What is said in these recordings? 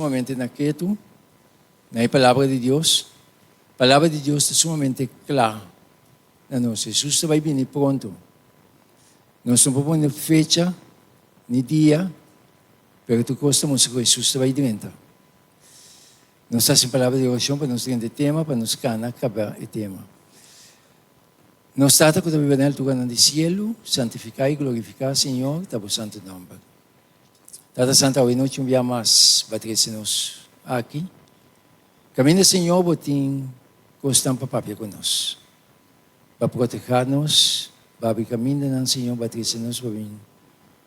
Sumamente na ketu na e Palabra di Dios. Palabra di Dios ta sumamente kla na nos. Hesus ta bai bini pronto. Nos no por pone fecha ni dia, pero tur kos ta mustra ku Hesus ta bai drenta. Nos ta hasi un palabra di orashon pa nos drenta e tema, pa nos kana kaba e tema. Nos Tata ku ta biba na alturanan di sielu, santifiká i glorifiká, Señor, ta bo santu nòmber. Tata Santu awe nochi un bia mas ba trece nos aki. Caminda Señor bo tin cosnan pa papia cu nos. Ba proteha nos, ba abri camindanan Señor ba trece nos pa bin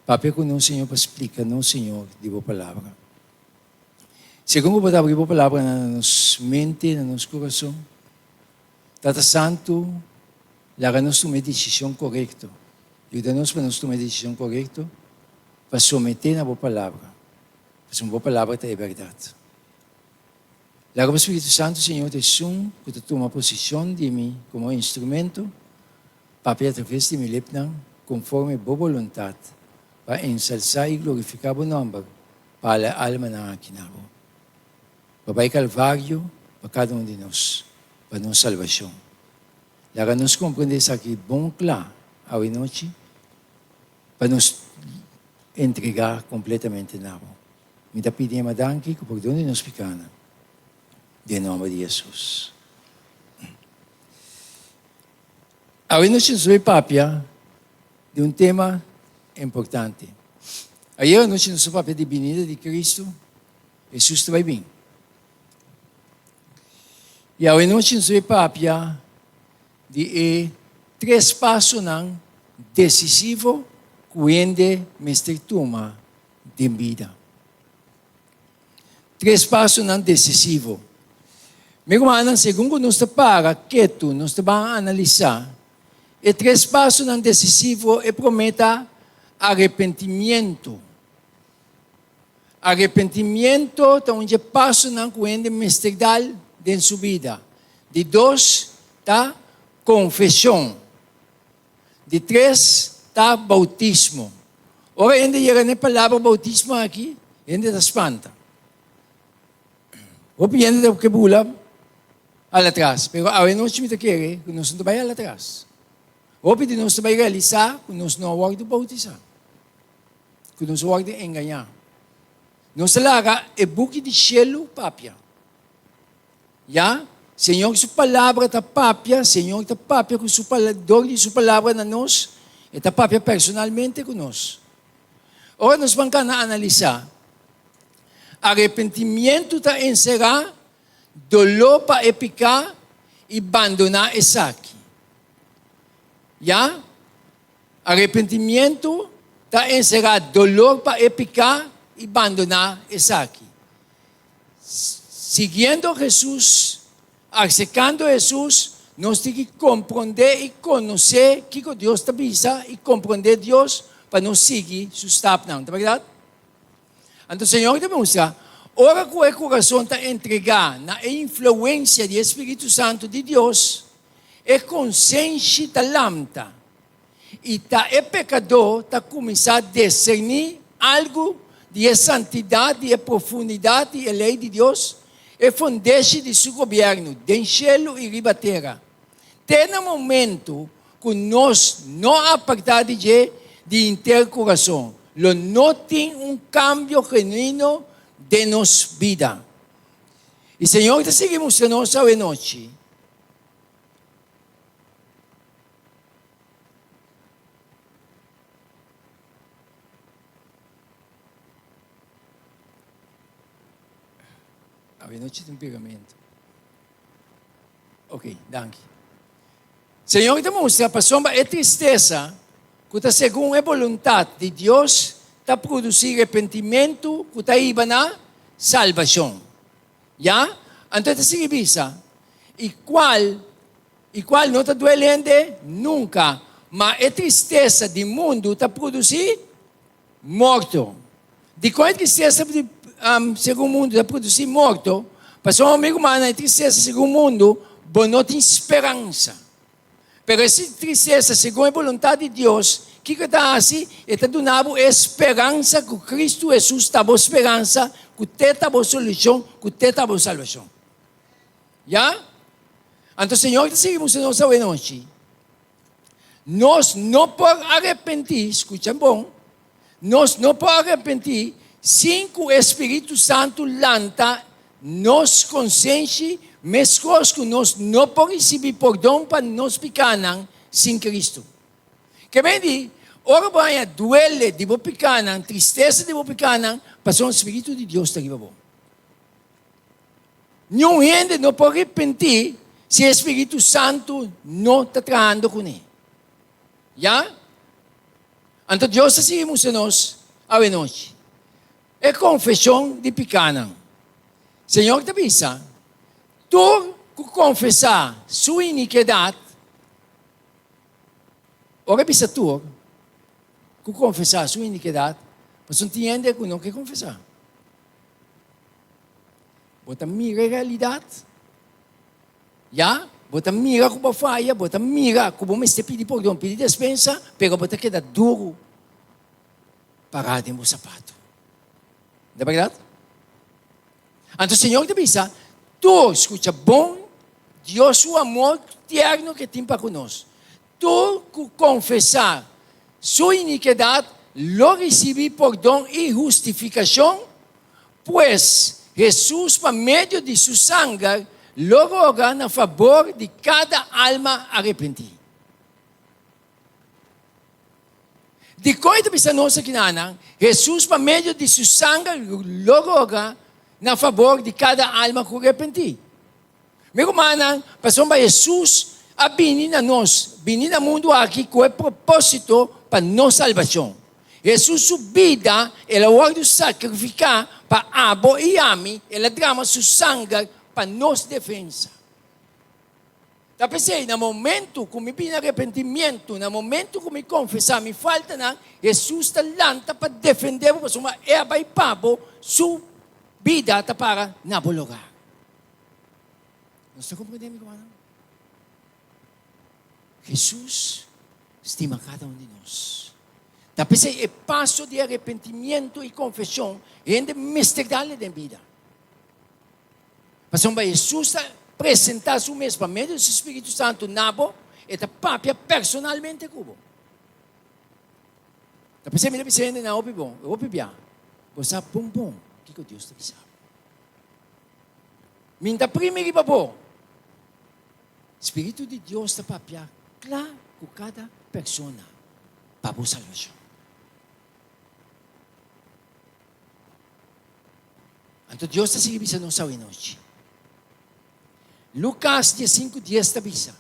papia cu nos Señor pa splica nos Señor di bo palabra. Segun cu bo ta abri bo palabranan na nos mente, na nos curason, Tata Santu laga nos tuma e decision corecto. Yuda nos pa nos tuma e decision corecto pa someté na bo palabra, pasobra bo palabra ta e bèrdat. Laga bo Spiritu Santu, Señor, ta esun ku ta tuma posishon di mi komo instrumento, papia atraves di mi lepnan konforme bo boluntat, pa ensalsá i glorifiká bo nòmber pa ala almanan aki na bo. Pa bai Kalvario pa kada un di nos, pa nos salbashon. Laga nos komprendé esaki bon kla awe nochi. Pa nos entregá kompletamente na bo. Mi ta pidi Ema danki ku pordon di nos pikánan. Den nòmber di Hesus. Awe nos nos bai papia di un tema importante. Ayer anochi nos a papia di binida di Kristu. Hesus ta bai bin. I awe nochi nos bai papia di e tres pasonan desisivo ku hende mester tuma den bida. Tres pasonan desisivo. Mi rumannan, segun ku nos ta para ketu, nos ta ban analisá e tres pasonan desisivo, e promé ta arepentimiento. Arepentimiento ta un dje pasonan ku hende mester dal den su bida. Di dos ta konfeshon. Di tres ta boutismo. Ora hende yega na e palabra boutismo aki, hende ta spanta. Hopi hende ta ke bula al atras, pero awe nochi mi ta kere ku nos no ta bai al atras. Hopi di nos ta bai realisá ku nos no a wòrdu boutisá. Ku nos wòrdu engañá. Nos ta laga e buki di shelu papia. Ya, Señor su palabra ta papia, Señor ta papia ku su palabra, dor di su palabra na nos, e ta papia personalmente ku nos. Ora nos ban kana analisá, arepentimiento ta enserá doló pa e piká i bandoná esaki. Ya, Arepentimientu ta enserá dolor pa e piká i bandoná esaki. Siguiendo Hesus, aserkando Hesus, nos tin ki komprondé i konosé kiko Dios ta bisa i komprondé Dios pa nos sigui su stapnan. Ta bèrdat? Anto Señor ta mustra, ora ku e kurason ta entregá na e influensia di e Spiritu Santu di Dios, e konsenshi ta lamta i ta e pekadó ta kuminsá diserní algu di e santidat di e profundidat di e lei di Dios, e fundeshi di su gobièrnu den shelu i riba tera. Te na momentu ku nos no apartá di dje di henter kurason, lo no tin un kambio genuino den nos bida. I Señor ta sigui mustra nos awenochi. Awenochi tin pegamento. Ok, danki. Señor ta mustra pasobra e tristesa ku ta segun e boluntat di Dios ta produsí repentimentu ku ta hiba na salbashon. Ya? Anto e ta sigui bisa, I kual, i kual no ta duel hende? Nunka. Ma e tristesa di mundu ta produsí morto. Dikon e tristesa di segun mundu ta produsí morto? Pasobra amigu mana e tristesa segun mundu, bo no tin speransa. Pero e tristesa segun e boluntat di Dios, Kiko e ta hasi? E ta duna bo e speransa ku Kristu Hesus ta bo speransa, ku te ta bo solushon, ku te ta bo salbashon. Ya? Anto Señor ta sigui mustra nos awenochi. Nos no por arepentí, skucha bon, nos no por arepentí sin ku e Spiritu Santu lanta nos konsenshi meskos ku nos no por risibí pordon pa nos pikánan sin Kristu. Ke men di, ora bo haña duele di bo pikánan, tristesa di bo pikánan, pasobra Spiritu di Dios ta riba bo. Niun hende no por repentí si e Spiritu Santu no ta trahando kuné. Ya? Anto Dios ta sigui mustra nos awenochi e konfeshon di pikánan. Señor ta bisa, Tur ku konfesá su inikedat, ora e bisa tur ku konfesá su inikedat, pasobra tin hende ku no ke konfesá. Bo ta mira e realidat? Ya, bo ta mira ku bo faya, bo ta mira ku bo mester pidi pordon, pidi despensa, pero bo ta keda duru pará den bo sapato. Ta bèrdat? Anto Señor ta bisa, Tur, skucha bon, Dios su amor tierno ke tin pa ku nos. Tur ku konfesá su inikidat lo risibí pordon i hustifikashon, pues Hesus pa medio di su sanger lo roga na fabor di kada alma arepentí. Dikon e ta bisa nos akinanan, Hesus pa medio di su sanger lo roga na fabor di kada alma ku arepentí? Mi rumannan, pasobra Hesus a bini na nos, bini na mundu aki ku e propósito pa nos salbashon. Hesus su bida, el a wòrdu sakrifiká pa abo i ami, el a drama su sanger pa nos defensa. Ta p'esei, na momentu ku mi bini arepentimientu, na momentu ku mi konfesá mi faltanan, Hesus ta lanta pa defendé bo, pasobra e a bai pa bo, su bida ta para na bo lugá. Nos ta comprende, mi rumannan? Hesus stima kada un di nos. Ta p'esei e paso di arepentimiento i konfeshon hende mester dale den bida. Pasobra Hesus ta presentá su mes pa medio di su Spiritu Santu na bo, e ta papia personalmente ku bo. Ta p'esei mi ta bisa hendenan hopi bon, hopi bia, bo sa bon bon kiko Dios ta bisa bo. Mi n'ta primi riba bo. Spiritu di Dios ta papia kla ku kada persona pa bo salbashon. Anto Dios ta sigui bisa nos awenochi. Lukas diesinku dies ta bisa,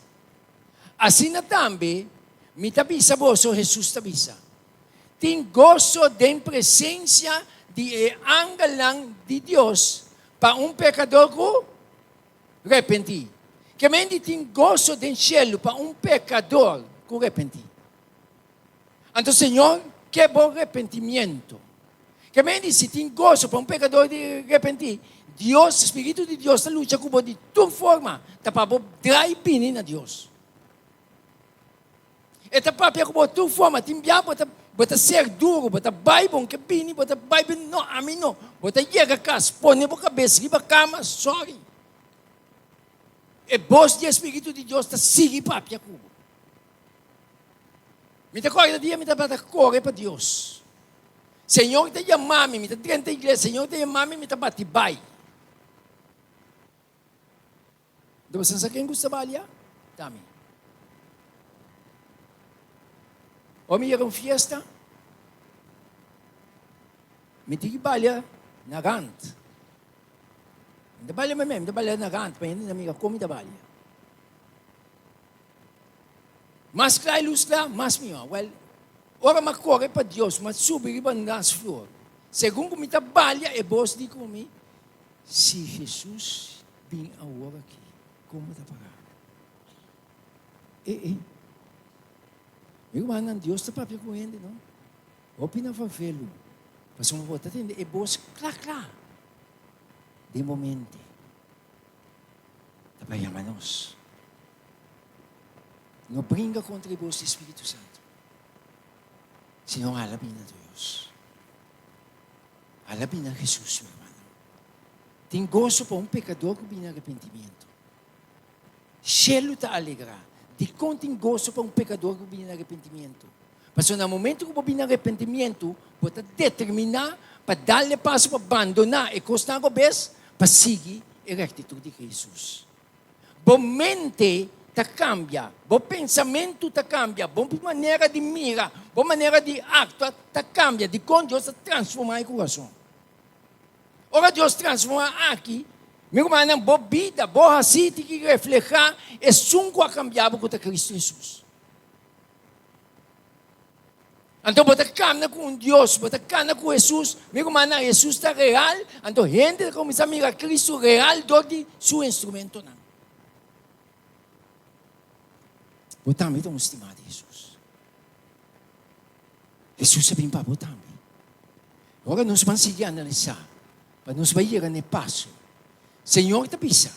Asina tambe mi ta bisa boso, Hesus ta bisa, tin goso den presensia di e angelnan di Dios pa un pekador ku repentí. Ke men di tin goso den shelu pa un pekador ku repentí? Anto Señor ke bo repentimiento. Ke men di si tin goso pa un pekador di repentí, Dios, Spiritu di Dios ta lucha ku bo di tur forma ta pa bo drai bini na Dios. E ta papia ku bo tur forma, tin bia bo ta bo ta ser duru, bo ta bai bo ke bini, bo ta bai bini, no, ami no. Bo ta yega kas, pone bo kabes riba kama, sorry. E bos di e Spiritu di Dios ta sigui papia ku bo. Mi ta kòrda dia mi tabata kore pa Dios. Señor ta yama mi, mi ta drenta iglesia, Señor ta yama mi, mi ta bati bai. Anto bo sa ken gusta balia? Ta mi. Ora mi yega un fiesta, mi tin ki balia na rand. Mi ta balia mei, mi ta balia na rand, pa hende ta mira kon mi ta balia. Mas kla e lus kla, mas mihó. Wèl, ora mi a kore pa Dios, mi a subi riba un dansflor. Segun ku mi ta balia, e bos di ku mi, Si Hesus bin awor aki, kon bo ta pará? E, e. Mi rumannan, Dios ta papia ku hende, no? Hopi na favelu, pasobra bo ta tende e bos kla kla den bo mente. Ta pa yama nos. No bringa kontra e bos di Spiritu Santu. Sino hala bini na Dios. Hala bini na Jesus, mi hermano. Tin goso pa un pecador cu bini na arrepentimiento. Cielo ta alegra. Dicon tin goso pa un pecador cu bini na arrepentimiento? Pasobra na momento cu bo bini na arrepentimiento, bo ta determina pa dal e paso pa bandona e cosnan robes pa sigui e rectitud di Jesus. Bo mente ta kambia, bo pensamentu ta kambia, bo manera di mira, bo manera di aktua ta kambia. Dikon Dios ta transformá e kurason? Ora Dios transformá aki, mi rumannan, bo bida, bo hasí tin ki reflehá esun ku a kambia bo ku ta Kristu Hesus. Anto bo ta kamna ku un Dios, bo ta kana ku Hesus. Mi rumannan, Hesus ta real, anto hende ta kuminsá mira Kristu real dor di su instrumentonan. Bo tambe ta un stimá di Hesus. Hesus a bin pa bo tambe. Ora nos ban sigui analisá, pa nos bai yega na e paso, Señor ta bisa,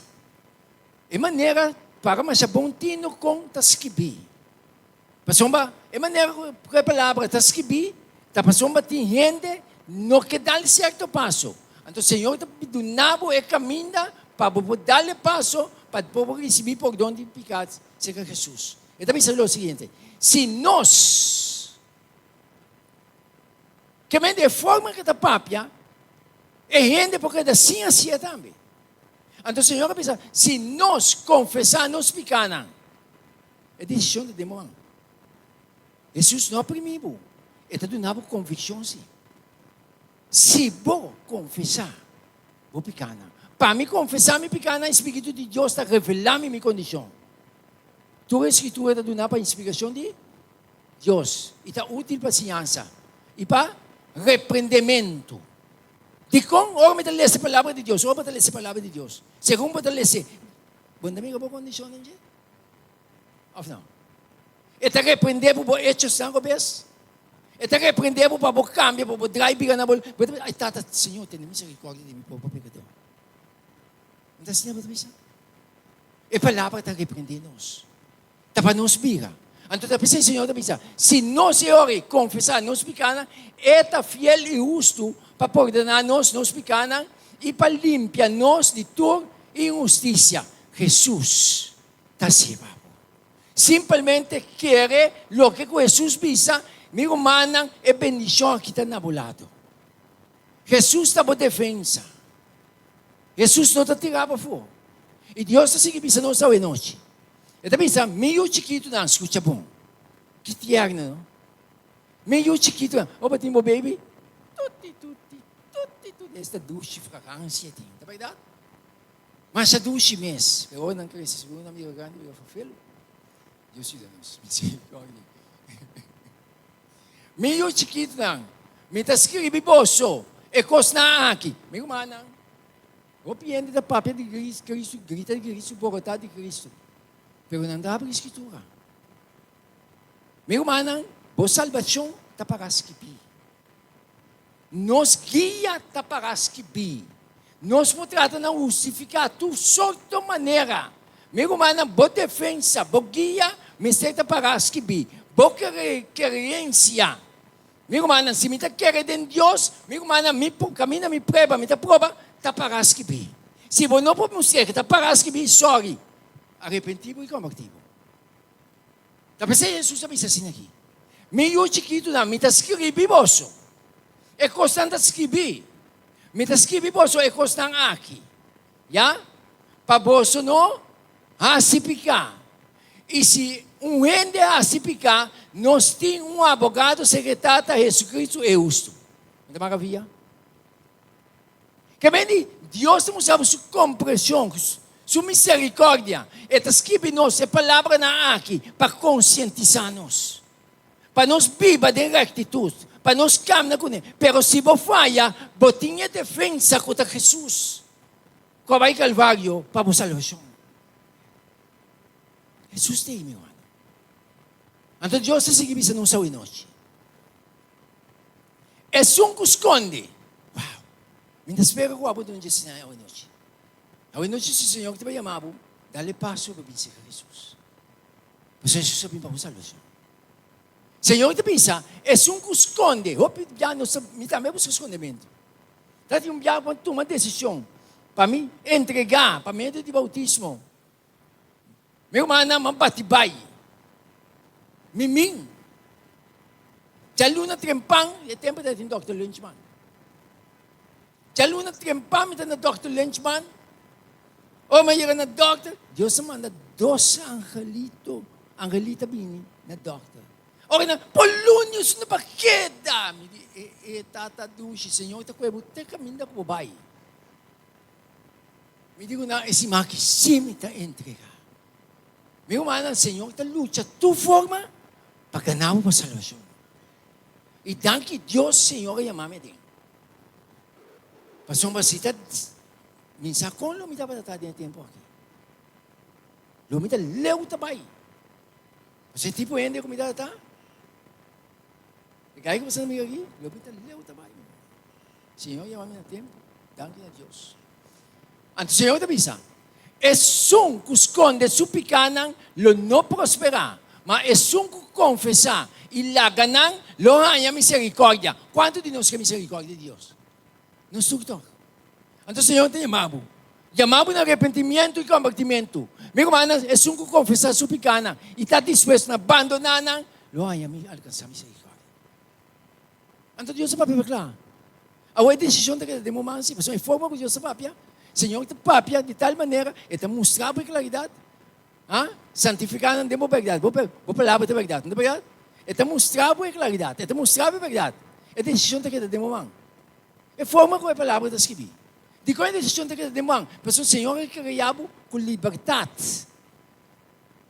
e manera para masha bon tino kon ta skibí. Pasobra e manera ku e palabra ta skibí ta pasobra tin hende no ke dal sierto paso. Anto Señor ta duna bo e kaminda pa bo por dal e paso pa bo por risibí pordon di piká serka Hesus. E ta bisa lo siguiente, Si nos ke men di e forma ku e ta papia, e hende por keda sin hasié tambe. Anto Señor a bisa, Si nos konfesá nos pikánan, E desishon ta den bo man. Hesus no a primí bo, e ta duna bo konvikshon si. Si bo konfesá bo pikánan. Pa mi konfesá mi pikánan, e Spiritu di Dios ta revelá mi mi kondishon. Tur e Skritura ta duná pa inspirashon di Dios i ta útil pa siñansa i pa reprendementu. Dikon ora mi ta lesa e Palabra di Dios, ora bo ta lesa e Palabra di Dios, segun bo ta lesa, bo no ta mira bo kondishonnan dje? Of no? E ta reprende bo bo hechosnan robes. E ta reprende bo pa bo cambia, pa bo draai bira na bo. Bo ta bisa, ay tata, Señor, tene misericordia di mi pobre pecador. No ta asina bo ta bisa? E palabra ta reprende nos. Ta pa nos bira. Anto ta p'esei Señor ta bisa, si nos e ora ei confesa nos picanan, E ta fiel i hustu pa pordona nos nos picanan i pa limpia nos di tur inhusticia. Hesus ta sirba bo. Simpelmente kere loke ku Hesus bisa, Mi rumannan, e bendishon aki ta na bo lado. Hesus ta bo defensa. Hesus no ta tira bo afó. I Dios ta sigui bisa nos awe nochi. E ta bisa, Mi yu chikitunan, skucha bon. Ki tierno, no? Mi yu chikitunan, ora bo tin bo baby, tuti tuti, tuti tuti, esta dushi fragansia tin, ta bèrdat? Masha dushi mes, pero ora nan crece segun nan bira grandi bira fafelo. Dios yuda nos. Misericordia. Mi yu chikitonan, mi ta scribi boso e cosnan aki. Mi rumannan, hopi hende ta papia di Cristo, grita di Cristo, borota di Cristo, pero nan ta habri Scritura. Mi rumannan, bo salbacion ta para scribi. Nos guia ta para skibí. Nos por trata na hustifiká tur sorto manera. Mi rumannan, bo defensa, bo guia mester ta para skibí. Bo kereensia. Mi rumannan, si mi ta kere den Dios, mi rumannan, mi kaminda mi prueba, mi ta proba, ta para skibí. Si bo no por mustra ke ta para skibí, sorry. Arepentí bo i kombertí bo. Ta p'esei Hesus a bisa asina aki, Mi yu chikitunan, mi ta skribi boso e kosnan ta skribí. Mi ta skribi boso e kosnan aki, ya, pa boso no hasi piká. I si un hende hasi piká, nos tin un abogado serka e Tata, Hesukristu e hustu. No ta maravia? Ke men di, Dios ta mustra bo su kompreshon, su miserikòrdia. E ta skibi nos e palabranan aki pa konsientisá nos, pa nos biba den rektitut, pa nos kamna kuné. Pero si bo faya, bo tin e defensa ku ta Hesus, ku a bai Kalvario pa bo salbashon. Hesus ta ei, mi rumannan. Anto Dios ta sigui bisa nos awenochi. Esun ku skondi. Wow! Mi ta spera ku abo duna dje señal awe nochi. Awe nochi si Señor ta bai yama bo, dal e paso pa bin serka Hesus. Pasobra Hesus a bin pa bo salbashon. Señor ta bisa, Esun ku skonde, hopi bia nos ta, mi tambe a buska skondementu. Ta tin un bia ku a tuma desishon pa mi entregá pa medio di boutismo. Mi rumannan a bati bai. Mi min. Djaluna trempan, e tempu ta tin Dòkter Lynchman. Djaluna trempan mi ta na Dòkter Lynchman. Ora mi a yega na dòkter, Dios a manda dos angelito, angelita bini na dòkter. Ora nan, Polonius no pa keda! Mi di, e, e tata dushi, Señor ta kohe bo te kaminda ku bo bai. Mi di ku nan, e siman aki sí mi ta entregá. Mi rumannan, Señor ta lucha tur forma pa gana bo pa salbashon. I danki Dios, Señor a yama mi aden. Pasobra si ta mi sa kon lo mi tabata ta den e tempu aki. Lo mi ta leu ta bai. Pasobra e tipo hende ku mi tabata ta, e gai ku bo sa mira aki, lo mi ta leu ta bai. Señor yama mi na tempu, danki na Dios. Anto Señor ta bisa, Esun ku skonde su pikánan lo no prosperá, ma esun ku konfesá i laga nan lo haña miserikòrdia. Kuantu di nos ke miserikòrdia di Dios? Nos tur tòg. Anto Señor ta yama bo. Yama bo na arepentimiento i kombertimentu. Mi rumannan, esun ku konfesá su pikánan i ta dispuesto na bandoná nan lo haña alkansá miserikòrdia. Anto Dios a papia pa kla. Awor e desishon ta keda den bo man si, pasobra e forma ku Dios ta papia, Señor ta papia di tal manera, e ta mustra bo e klaridat, ha, santifiká nan den bo bèrdat, bo bo palabra ta bèrdat, no ta bèrdat? E ta mustra bo e klaridat, e ta mustra bo e bèrdat. E desishon ta keda den bo man. E forma ku e palabra ta skibí. Dikon e desishon ta keda den bo man? Pasobra Señor a krea bo ku libertat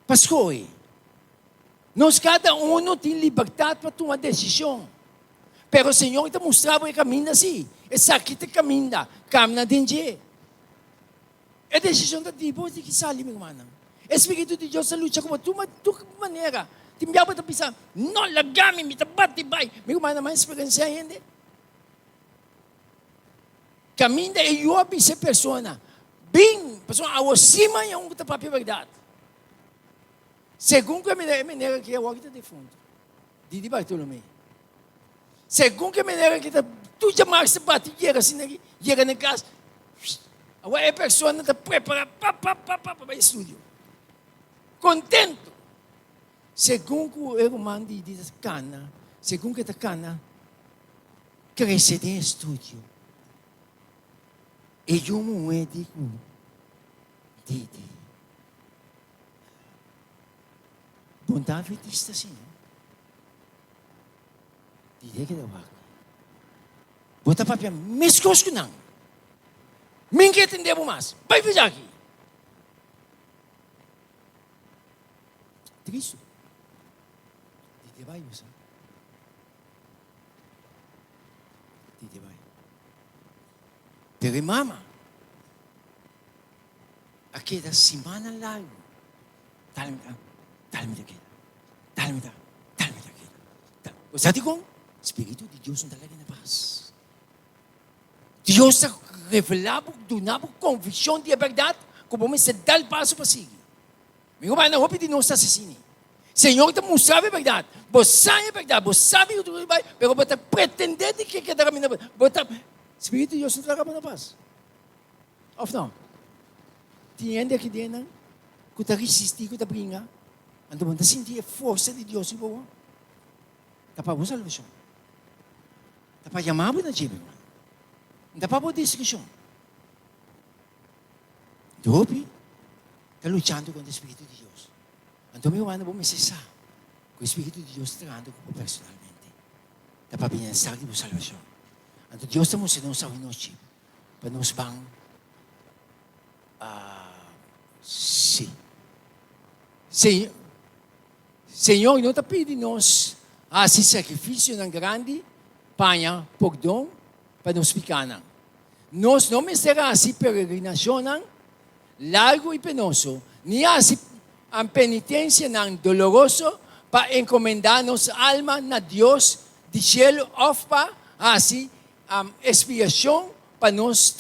pa skohe. Nos kada uno tin libertat pa tuma desishon. Pero Señor ta mustra bo e kaminda si. Esaki ta e kaminda, kamna den dje. E desishon ta di bo di ki sali, mi rumannan. E Spiritu di Dios ta lucha ku bo tur tur manera. Tin bia bo ta bisa, No laga mi, mi ta bati bai. Mi rumannan, mas eksperensia hende. Kaminda e yu a bisa e persona, Bin, pasobra awor si maña un ku ta papia bèrdat. Segun ku e manera, e manera ki awor ta difunto, Didi Bartolomé. Segun ku e manera ki ta tur djamarks ta bati yega asina aki, yega na kas, awor e persona ta prepara pap pap pap pap pa bai estudio. Kontento. Segun ku e ruman Didi ta kana, segun ku e ta kana krese den estudio, e yu muhé di ku Didi. Bon David dista asina. Didi a keda wak. Bo ta papia meskos ku nan. Mi ke tende bo mas. Bai for djaki. Tristu. Didi a bai bo sa. Didi a bai. Pero e mama A keda simannan largu. Tal mi ta, tal mi ta keda. Tal mi ta, tal mi ta keda. Tal. Bo sa dikon? Spiritu di Dios no ta laga na pas. Dios ta revelá bo, duna bo konvikshon di e bèrdat ku bo mester dal paso pa sigui. Mi rumannan, hopi di nos ta asesini. Señor ta mustra bo e bèrdat. Bo sa e bèrdat, bo sabi ku tur bai, pero bo ta pretendé di ke keda kaminda. Bo ta, Spiritu di Dios no ta laga bo na pas. Of no? Tin hende aki den nan ku ta risistí, ku ta bringa, anto bo no ta sinti e forsa di Dios riba bo. Ta pa bo salbashon. Ta pa yama bo na dje, mi hermano. No ta pa bo destrukshon. Anto hopi ta luchando kontra e Spiritu di Dios. Anto mi hermano, bo mester sa ku e Spiritu di Dios ta trahando ku bo personalmente. Ta pa bienestar di bo salbashon. Anto Dios ta mustra nos awinochi. Pa nos ban si. Señor no ta pidi nos hasi sacrificionan grandi pa haña pordon pa nos picanan. Nos no mester hasi peregrinacionnan largo y penoso, ni hasi penitencianan doloroso pa encomenda nos alma na Dios di cielo of pa hasi Expiacion pa nos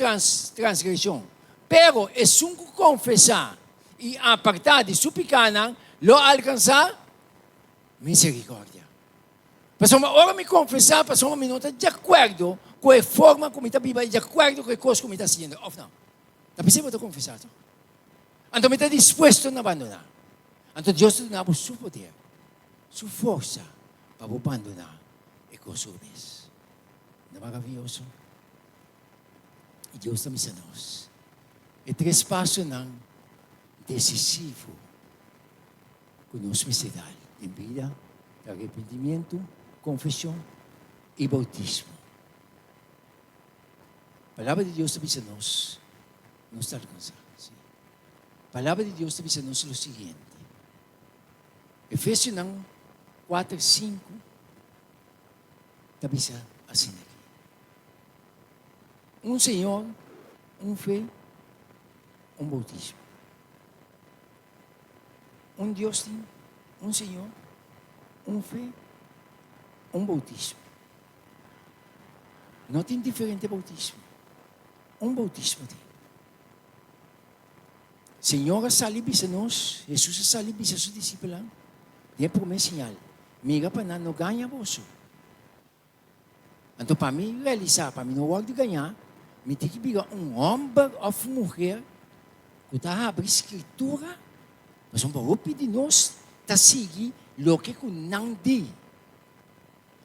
transgresion. Pero esun cu confesa y aparta di su picanan lo alcansa misericordia. Pasobra ora mi konfesá, pasobra mi no ta di akuerdo ku e forma ku mi ta biba i di akuerdo ku e kos ku mi ta hasiendo, òf no? Ta p'esei bo ta konfesá tok. Anto mi ta dispuesto na bandoná. Anto Dios ta duna bo su poder, su forsa pa bo bandoná e kos robes. No maravioso? I Dios ta bisa nos e tres pasonan desisivo ku nos mester dal den bida ta arepentimiento, konfeshon i boutismo. Palabra di Dios ta bisa nos, nos ta alkansá, sí. Palabra di Dios ta bisa nos lo siguiente. Efesionan 4, 5 ta bisa asina aki. Un Señor, un fe, un boutismo. Un Dios tin, un Señor, un fe, un boutismo. No tin diferente boutismo. Un boutismo tin. Señor a sali bisa nos, Hesus a sali bisa su disipelnan den e promé señal, Mira pa nan no gaña boso. Anto pa mi realisá, pa mi no wòrdu gañá, mi tin ki bira un hòmber òf muher ku ta habri Skritura, pasobra hopi di nos ta sigui loke ku nan di.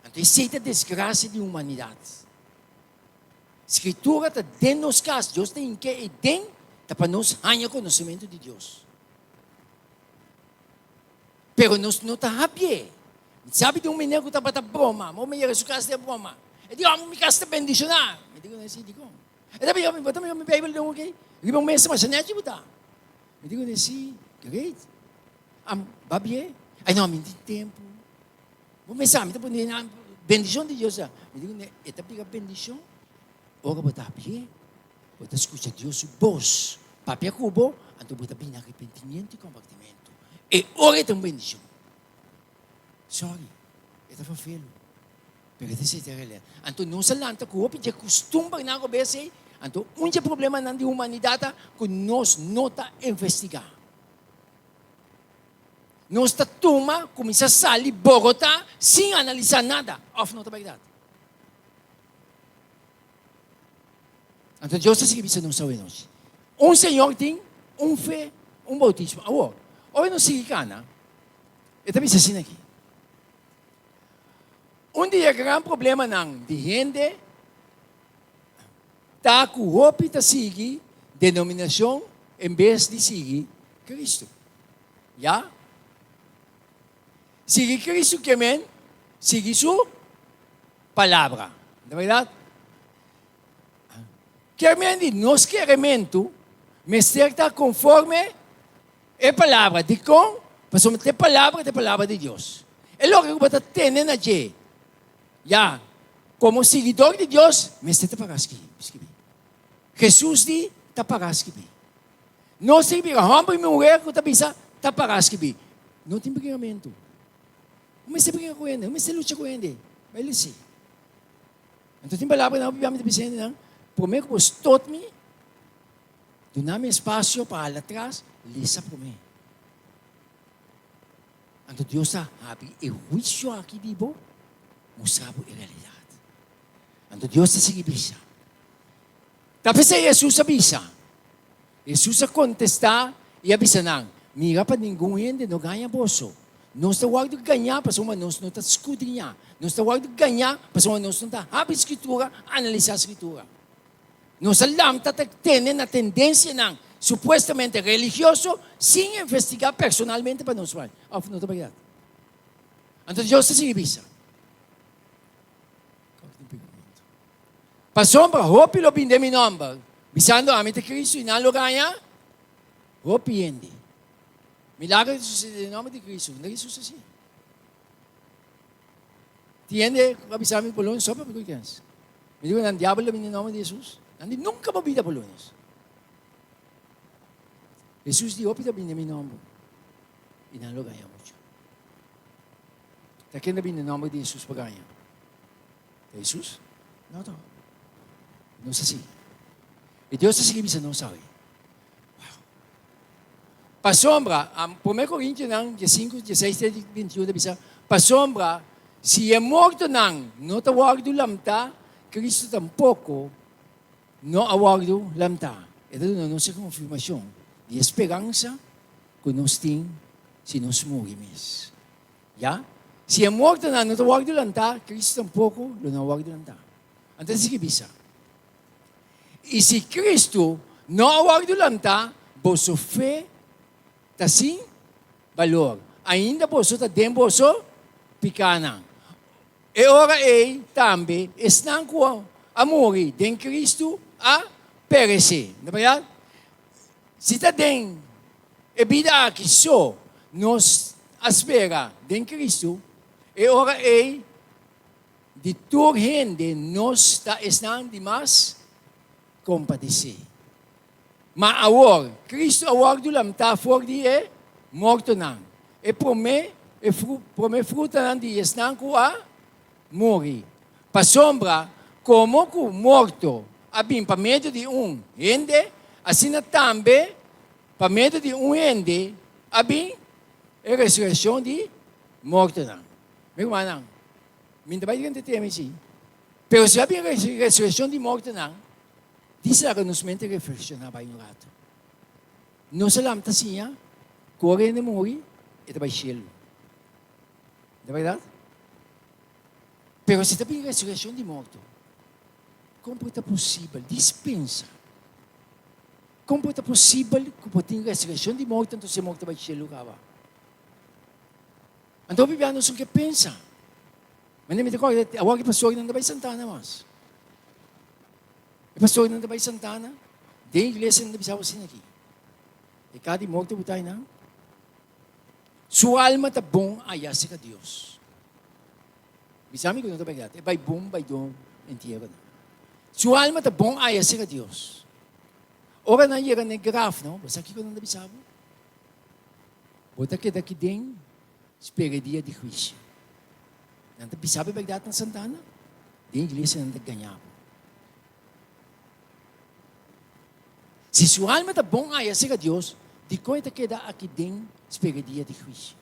Anto esei ta desgrasia di humanidat. Skritura ta den nos kas, Dios ta hink'é ei den, ta pa nos haña konosementu di Dios. Pero nos no ta habié. Mi sabi di un meneer ku tabata broma. Mi yega su kas den broma. E di, oh, mi kas ta bendishoná. Mi di ku si, dikon? E ta bisa, bo ta mira mi Beibel den un kei? Riba un mesa masha nèchi bo ta. Mi di ku si, great. Am, babié? Ai no, mi no tin tempu. Bo mesa, mi ta pone nan bendishon di Dios. Mi di ku e ta bira bendishon ora bo ta habié. Bo ta skucha Dios su bos papia ku bo, anto bo ta bini arepentimiento i kombertimentu. E ora e ta un bendishon. Sorry, e ta ferfelu, pero e ta esei ta realidad. Anto nos a lanta ku hopi dje kustumbernan robes ei, anto un dje problemanan di humanidat ta ku nos no ta investigá. Nos ta tuma, kuminsá sali borotá sin analisá nada, òf no ta bèrdat? Anto Dios ta sigui bisa nos awe nochi, Un Señor tin, un fe, un boutismo. Awor, ora nos sigui kana, e ta bisa asina aki, Un di e gran problemanan di hende ta ku hopi ta sigui denominashon en bes di sigui Kristu. Ya? Sigui Kristu ke men sigui su palabra. Ta bèrdat? Kier men di nos kerementu mester ta konforme e palabra. Dikon? Pasobra ta e palabra ta e palabra di Dios. E loke ku bo ta tene na dje, ya, komo siguidor di Dios, mester ta para skibí. Hesus di, Ta para skibí. Nos tin bira hòmber i muher ku ta bisa, Ta para skibí. No tin bringamentu. Bo mester bringa ku hende, bo mester lucha ku hende. Bai lesi. Anto tin palabranan hopi bia mi ta bisa hendenan, promé ku bo stot mi, duna mi espasio pa hala atras, lesa promé. Anto Dios ta habri e huisio aki di bo, mustra bo e realidat. Anto Dios ta sigui bisa. Ta p'esei Hesus a bisa. Hesus a kontestá i a bisa nan, Mira pa ningun hende no gaña boso. Nos ta wòrdu gañá pasobra nos no ta skudriñá. Nos ta wòrdu gañá pasobra nos no ta habri Skritura, analisá Skritura. Nos a lamta ta tene na tendensianan supuestamente religioso sin investigá personalmente pa nos bai. Òf no ta bèrdat? Anto Dios ta sigui bisa. Pasobra hopi lo bin den mi nòmber, bisando, Ami ta Kristu, i nan lo gaña hopi hende. Milagro ta susede den nòmber di Kristu. Unda Hesus a hasi? Tin hende ku a bisa mi Polonia so papia ku kens. Mi di ku nan diabel lo bin den nòmber di Hesus. Nan di nunka bo bida Polonios. Hesus di hopi ta bin den mi nòmber, i nan lo gaña muchu. Ta ken ta bin den nòmber di Hesus pa gaña? Ta Hesus? No to. Nos a sigui. I Dios ta sigui bisa nos awe. Wow. Pasobra, Promé Korintionan diesinku, dieseis te 21 ta bisa, pasobra. Si e mortonan no ta wòrdu lamtá, Kristu tampoko no a wòrdu lamtá. E ta duna nos e konfirmashon di e speransa ku nos tin si nos muri mes. Ya, si e mortonan no ta wòrdu lantá, Kristu tampoko lo no a wòrdu lantá. Anto ta sigui bisa, I si Kristu no a wòrdu lantá, boso fe ta sin balor. Ainda boso ta den boso pikánan. E ora ei tambe esnan ku a muri den Kristu a peresé. No ta bèrdat? Si ta den e bida aki so nos a spera den Kristu, e ora ei di tur hende nos ta esnan di mas kompadesé. Ma awor, Kristu a wòrdu lamtá for di e mortonan, e promé e promé frutanan di esnan ku a muri. Pasobra komo ku morto a bin pa medio di un hende, asina tambe pa medio di un hende a bin e resurekshon di mortonan. Mi rumannan, mi no ta bai drenta tema esei, pero si a bin resurekshon di mortonan, Di laga nos mente reflekshoná bai un ratu. Nos a lamta siña ku ora hende muri, e ta bai shelu. Ta bèrdat? Pero si ta bin resurekshon di morto, kon por ta posibel? Dis pensa. Kon por ta posibel ku por tin resurekshon di morto anto si e morto bai shelu kaba? Anto hopi bia nos no ke pensa. Mane mi ta kòrda awor ki pastornan ta bai Santana mas. E pastornan ta bai Santana, den iglesia nan ta bisa asina aki. E ka di morto ku ta einan. Su alma ta bon aya serka Dios. Bisa mi ku no ta bèrdat. E bai bon bai don entiero nan. Su alma ta bon aya serka Dios. Ora nan yega na e graf no, bo sa kiko nan ta bisa bo? Bo ta keda aki den spera e dia di huisio. Nan ta bisa bo e bèrdat na Santana? Den iglesia nan ta gaña bo. Si su alma ta bon aya serka Dios, dikon e ta keda aki den spera e dia di huisio?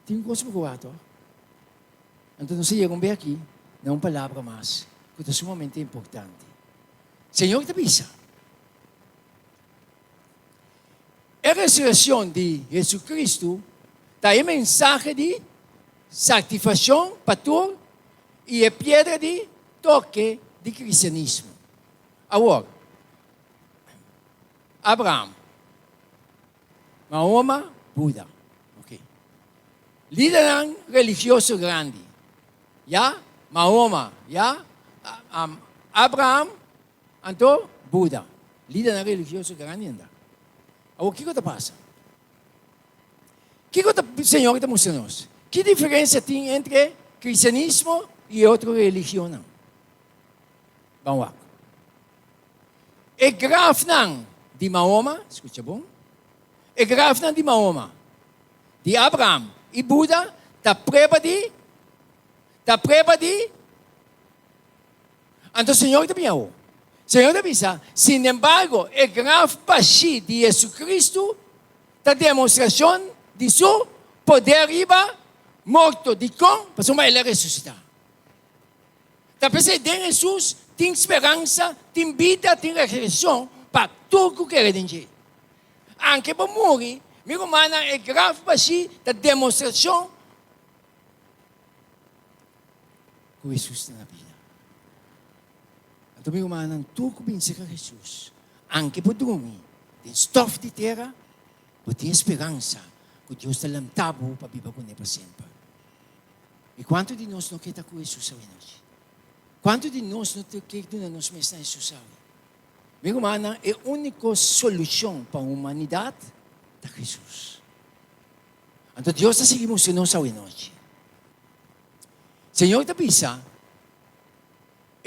Tin un kos bo ku wak tor. Anto nos a yega un bes aki na un palabra mas ku ta sumamente importante. Señor ta bisa, E resureccion di Jesucristo ta e mensahe di satisfaccion pa tur i e piedra di toke di cristianismo. Awor, Abraham, Mahoma, Buda. Ok. Lidernan religioso grandi. Ya, Mahoma, ya, Abraham, Anto, Buda, lidernan religioso grandi anda. Awor, kiko ta pasa? Kiko ta Señor ta mustra nos? Ki diferensia tin entre kristianismo i e otro religionnan? Ban wak. E grafnan di Mahoma, skucha bon, e grafnan di Mahoma, di Abraham i Buda ta prueba di, ta prueba di Anto Señor ta biña awo. Señor ta bisa, Sinembargo, e graf bashí di Jesucristo ta demostrashon di Su poder riba morto. Dikon? Pasobra El a resusitá. Ta p'esei den Hesus tin speransa, tin bida, tin regereson pa tur ku kere den dje. Anke bo muri, mi rumannan, e graf bashí ta demostrashon Ku Hesus ta na bida. Anto mi rumannan tur ku bin serka Hesus, anke bo drumi den stof di tera, bo tin e speransa ku Dios ta lanta bo pa biba kuné pa semper. I kuantu di nos no ke ta ku Hesus awe nochi? Kuantu di nos no ke duna nos mes na Hesus awe? Mi rumannan, e úniko solushon pa humanidat ta Hesus. Anto Dios ta sigui mustra nos awe nochi. Señor ta bisa,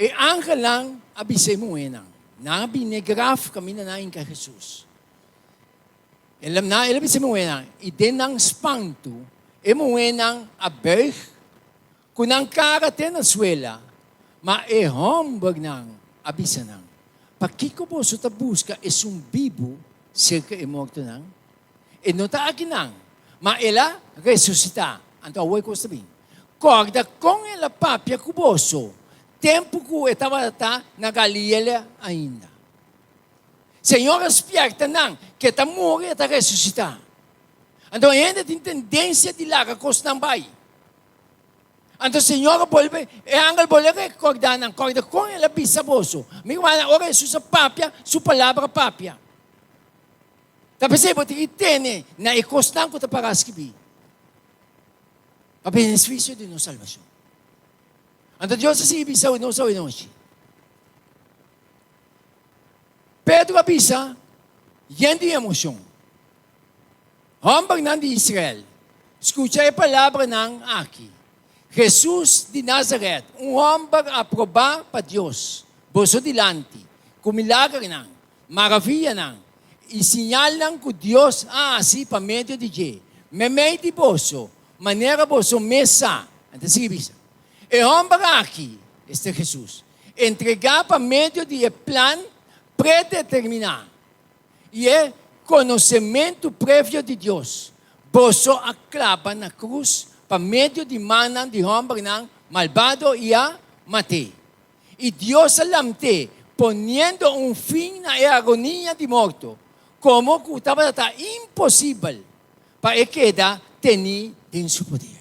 E angelnan a bisa e muhénan, nan a bini n'e graf kaminda nan a hinka Hesus. El a bisa e muhénan, i den nan spantu e muhénan a buig ku nan kara te na suela, ma e hòmbernan a bisa nan, Pakiko boso ta buska esun bibu serka e mortonan? E no ta akinan, ma el a resusitá. Anto awor e kos ta bin. Kòrda kon el a papia ku boso tempu ku e tabata na Galilea ainda. Señor a spièrta nan ku e ta muri i e ta resusitá. Anto hende tin tendensia di laga kosnan bai. Anto Señor a bolbe, e angel bolbe a rekordá nan, Kòrda kon el a bisa boso. Mi rumannan, ora Hesus a papia, su palabra a papia. Ta p'esei bo tin ki tene na e kosnan ku ta pará skibí pa benefisio di nos salbashon. Anto Dios a sigui bisa nos awenochi. Pedro a bisa yen di emoshon, Hòmbernan di Israel, skucha e palabranan aki, Hesus di Nazaret, un hòmber aprobá pa Dios boso dilanti, ku milagernan, maravianan i siñalnan ku Dios a hasi pa medio di dje, meimei di boso, manera boso mes sa. Nan ta sigui bisa, E hòmber aki, esta Hesus, entregá pa medio di e plan predeterminá i e konosementu previo di Dios, boso a klaba na krus pa medio di mannan di hòmbernan malbado i a mat'é. I Dios a lamt'é, poniendo un fin na e agonia di morto, komo ku tabata ta imposibel pa e keda tení den su poder.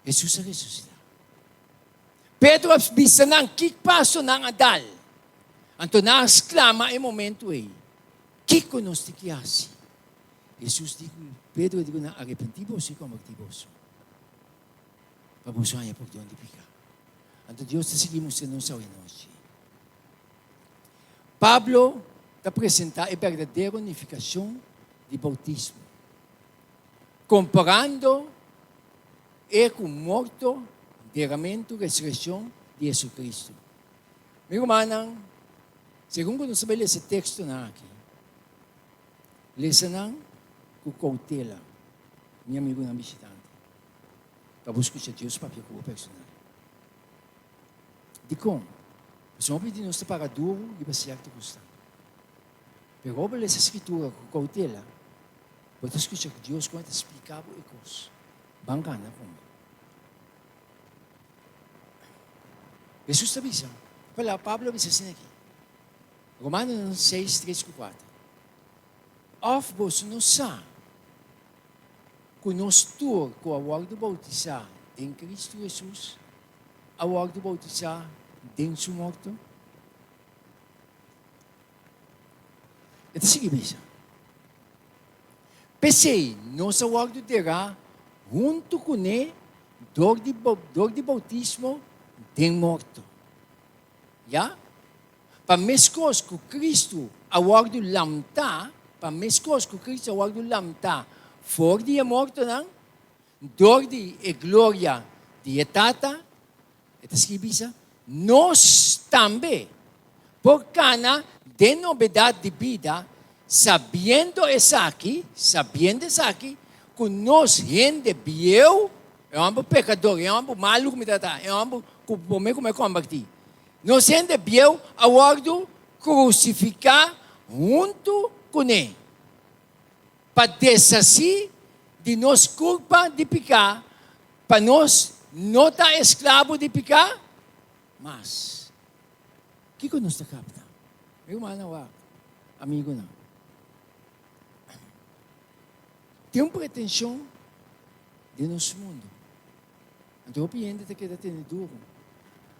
Hesus a resusitá. Pedro a bisa nan ki paso nan a dal. Anto nan a sklama e momentu ei, Kiko nos tin ki hasi? Hesus di ku Pedro di ku nan, Arepentí boso i kombertí boso, pa boso haña pordon di piká. Anto Dios ta sigui mustra nos awenochi. Pablo ta presentá e berdadero nifikashon di boutismo, komparando e ku morto, deramentu, resurekshon di Hesukristu. Mi rumannan, segun ku nos ta bai lesa e tekstonan aki, lesa nan ku koutela, mi amigunan bishitante, pa bo skucha Dios papia ku bo personal. Dikon? Pasobra hopi di nos ta para duru riba sierto kosnan. Pero ora bo lesa Skritura ku koutela, bo ta skucha ku Dios kon e ta splika bo e kos. Ban gana ku mi. Hesus ta bisa, palabra Pablo a bisa asina aki, Romanonan seis, tres ku kuater, Òf boso no sa ku nos tur ku a wòrdu boutisá den Kristu Hesus a wòrdu boutisá den su morto? E ta sigui bisa, P'esei nos a wòrdu derá huntu kuné dor di dor di boutismo den morto. Ya? Pa meskos ku Kristu a wòrdu lamtá, pa meskos ku Kristu a wòrdu lamtá for di e mortonan dor di e gloria di e Tata, E ta sigui bisa, Nos tambe por kana den nobedat di bida, sabiendo esaki, sabiendo esaki, ku nos hende bieu, e hòmber pekador, e hòmber malu ku mi ta ta, e hòmber ku promé ku mi a kombertí, nos hende bieu a wòrdu krusifiká huntu kuné, pa deshasí di nos kulpa di piká, Pa nos no ta esklabo di piká mas. Kiko nos ta kapta? Mi rumannan wak, amigunan. Tin un pretenshon den nos mundu. Anto hopi hende ta keda tene duru.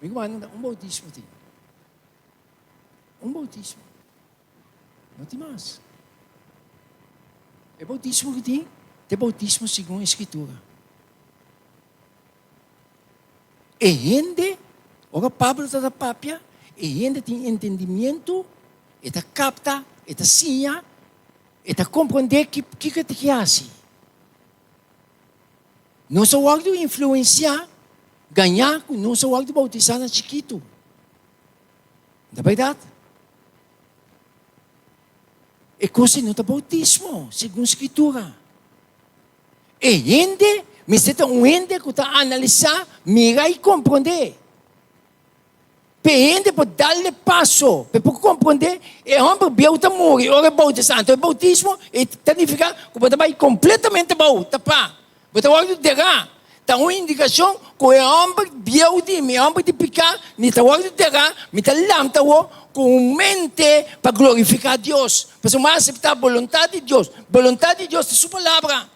Mi rumannan, ta un boutismo tin. Un boutismo. No tin mas. E boutismo ku tin ta e boutismo segun e Skritura. E hende, ora Pablo ta ta papia, e hende tin entendimiento, e ta kapta, e ta siña, e ta komprondé kiko e ta ke hasi. Nos a wòrdu influensiá, gañá ku nos a wòrdu boutisá na chikitu. Ta bèrdat? E kos ei no ta boutismo, segun Skritura. E hende mester ta un hende ku ta analisá, mira i komprondé. P'e hende por dal e paso, p'e por komprondé, e hòmber bieu ta muri ora e boutisá. Anto e boutismo e ta nifiká ku bo ta bai kompletamente bou, tapá. Bo ta wòrdu derá. Ta un indikashon ku e hòmber bieu di mi, e hòmber di piká, mi ta wòrdu derá, mi ta lanta awor ku un mente pa glorifiká Dios. Pasobra mi a aseptá boluntat di Dios. Boluntat di Dios ta su Palabra.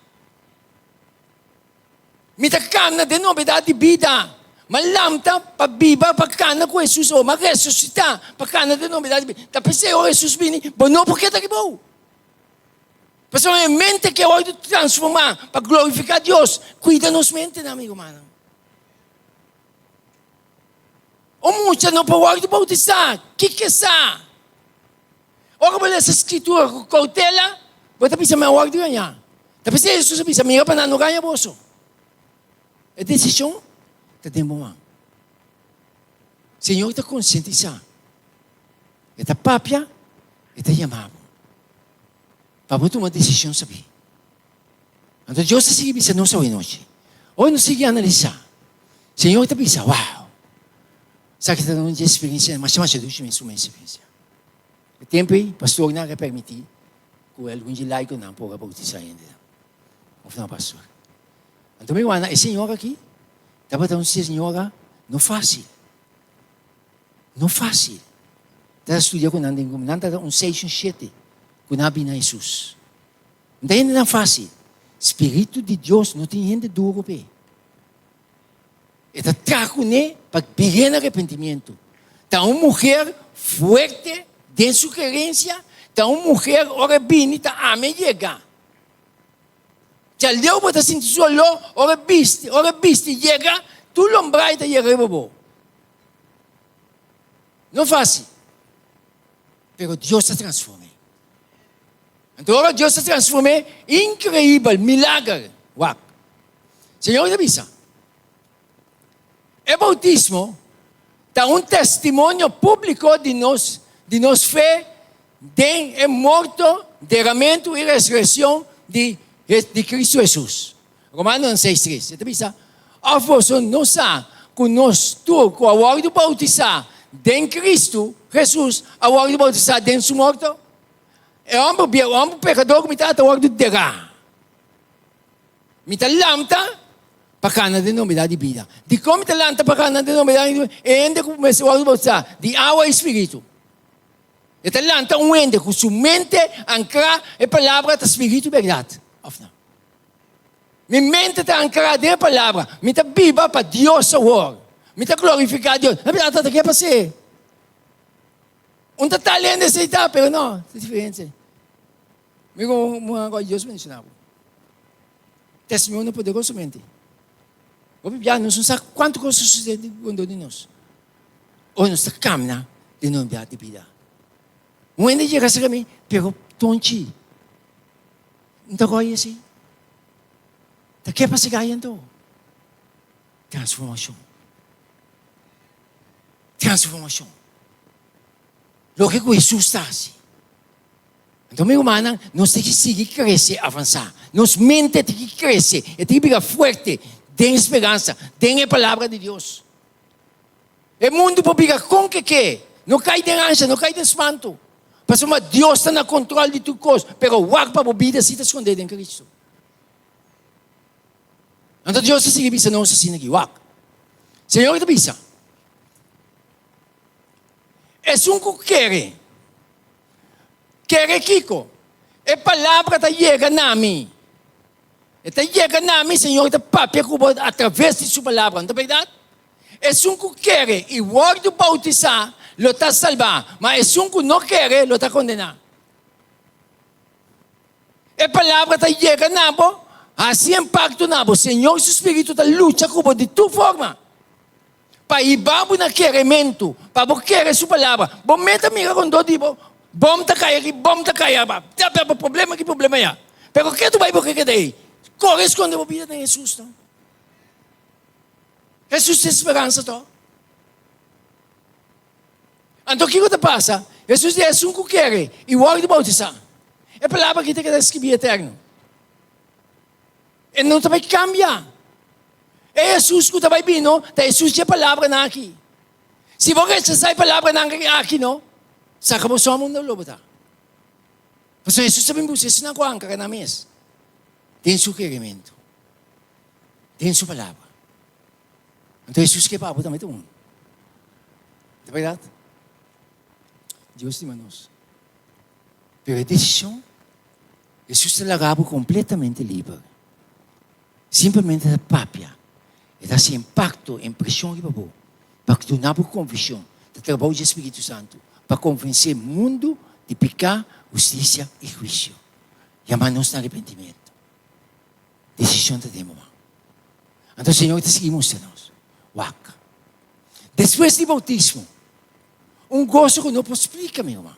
Mi ta kana den nobedat di bida. Mi a lanta pa biba, pa kana ku Hesus awor. Mi a resusitá pa kana den nobedat di bida. Ta p'esei ora Hesus bini, bo no por keda riba bo. Pasobra e mente ke wòrdu transformá pa glorifiká Dios. Kuida nos mentenan, mi rumannan. Un mucha no por wòrdu boutisá. Kiko e sa? Ora bo lesa Skritura ku koutela, bo ta bisa, Mi a wòrdu gañá. Ta p'esei Hesus a bisa, Mira pa nan no gaña boso. E desishon ta den bo man. Señor ta konsientisá. E ta papia, e ta yama bo pa bo tuma desishon sabí. Anto Dios ta sigui bisa nos awe nochi. Ora nos sigui analisá, Señor ta bisa, Wow! Esaki ta un dje eksperensia masha masha dushi mes un eksperensia. E tempu ei, pastornan a permití ku algun dje laikonan por a boutisá hendenan. Òf no, pastor? Anto mi wanda, e señora aki tabata un señora no fásil. No fásil. Ta studia ku nan den grupo. Nan tabata un seis, un shete ku nan a bini na Hesus. No ta hendenan fásil. Spiritu di Dios no tin hende duru p'e. E ta traha kuné pa bira na arepentimiento. Ta un muher fuerte den su kerensia, ta un muher ora e bini ta ama e yega. Djaleu bo ta sinti su oló ora e bisti, ora e bisti yega, tur lombrai ta yega riba bo. No fácil, pero Dios ta transform'é. Anto ora Dios ta transform'é, increibel, milager. Wak. Señor ta bisa, E boutismo ta un testimonio públiko di nos di nos fe den e morto, deramentu i resurekshon di di Kristu Hesus. Romanonan 6:3 e ta bisa, Òf boso no sa ku nos tur ku a wòrdu boutisá den Kristu Hesus a wòrdu boutisá den su morto? E hòmber bieu, e hòmber pekador ku mi ta, ta wòrdu derá. Mi ta lanta pa kana den nobedat di bida. Dikon mi ta lanta pa kana den nobedat di bida? E hende ku mester wòrdu boutisá di awa i spiritu. E ta lanta un hende ku su mente ankrá e palabra ta spiritu i bèrdat, òf no? Mi mente ta ankrá den e palabra. Mi ta biba pa Dios awor. Mi ta glorifiká Dios. Na bèrdat ta ke pas'é. Un ta tal hende esei ta, pero no, ta diferente. Mi ku muhé ku Dios bendishoná bo. Testimonio poderosamente. Hopi bia nos no sa kuantu kos ta sucede rondó di nos. Ora nos ta kamna den nos bia di bida. Un hende yega cerca mi, pero Tonchi, N ta roi así. Ta ke pasa gai anto? Transformacion. Transformacion. Loke ku Hesus ta hasi. Anto mi rumannan, nos tin ki sigui krese, avansá. Nos mente tin ki krese, e tin ki bira fuerte den speransa, den e Palabra di Dios. E mundu por bira kon ke ke, no kai den ansha, no kai den spantu, pasobra Dios ta na kontrol di tur kos, pero wak pa bo bida si ta skondé den Kristu. Anto Dios ta sigui bisa nos asina aki, wak. Señor ta bisa, Esun ku kere, Kere kiko? E palabra ta yega na mi. E ta yega na mi, Señor ta papia ku bo atraves di su palabra. No ta bèrdat? Esun ku kere i wòrdu boutisá lo ta salbá, ma esun ku no kere lo ta kondená. E palabra ta yega na bo, hasi impakto na bo. Señor su spiritu ta lucha ku bo di tur forma. Pa hiba bo na kerementu, pa bo kere su palabra. Bo meta mira rondó di bo, bom ta kai aki, bom ta kai aba. Ta bo problema aki, problema aya. Pero ke tu bai bo ke keda ei? Kore skonde bo bida den Hesus no. Hesus ta e speransa to. Anto kiko ta pasa? Hesus di esun ku kere i wòrdu boutisá. E palabra aki ta keda skibí eterno. E no ta bai kambia. E Hesus ku ta bai bini ta Hesus dje palabranan aki. Si bo rechasá e palabranan aki no, saka bo sòm unda lo bo ta. Pasobra Hesus ta bin buska esnan ku ankara nan mes den su kerementu. Den su palabra. Anto Hesus ke pa abo tambe ta un. Ta bèrdat? Dios stima nos. Pero e desishon, Hesus ta laga abo kompletamente liber. Simplemente ta papia. E ta hasi impakto, impreshon riba bo, pa duna bo konvishon. Ta trabou dje Spiritu Santu pa konvensé mundu di piká, hustisia i huisio. Yama nos na arepentimentu. Desishon ta den bo man. Anto Señor ta sigui mustra nos, Wak. Despues di boutismo, un goso ku no por splika, mi ruman.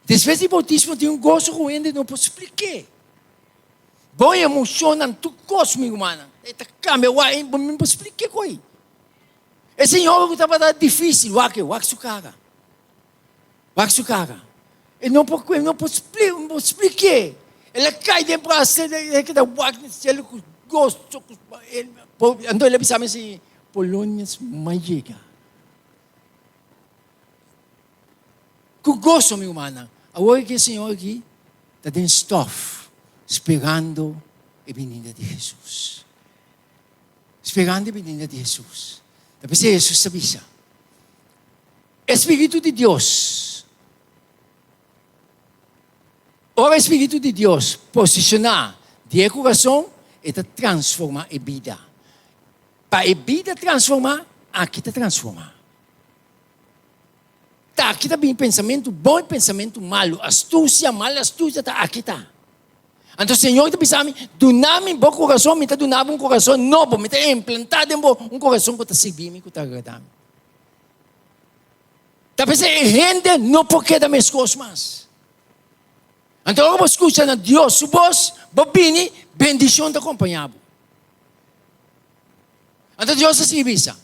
Despues di boutismo tin un goso ku hende no por splik'é. Bo emoshonnan, tur kos, mi rumannan, e ta kambia. Wak, bo no por splik'é ku ei. E señora ku tabata difísil, wak e, wak su kara. Wak su kara. E no por e no por spli no por splik'é. El a kai den brasa, el a keda wak na cielo ku goso, ku anto el a bisa mi así, Polonius m'a yega. Ku goso, mi rumannan. Awor ki e señor aki ta den stof, sperando e binida di Hesus. Sperando e binida di Hesus. Ta p'esei Hesus ta bisa. E spiritu di Dios. Ora e spiritu di Dios posishoná di e kurason, e ta transformá e bida. Pa e bida transformá, aki ta transformá. Ta aki ta bini pensamentu bon i pensamentu malu, astusia, mal astusia, ta aki ta. Anto Señor ta bisa mi, Duna mi bo kurason, mi ta duna bo un kurason nobo, mi ta implantá den bo un kurason ku ta sirbi mi, ku ta agradá mi. Ta p'esei e hende no por keda meskos mas. Anto ora bo skucha na Dios su bos, bo bini, bendishon ta kompañá bo. Anto Dios ta sigui bisa,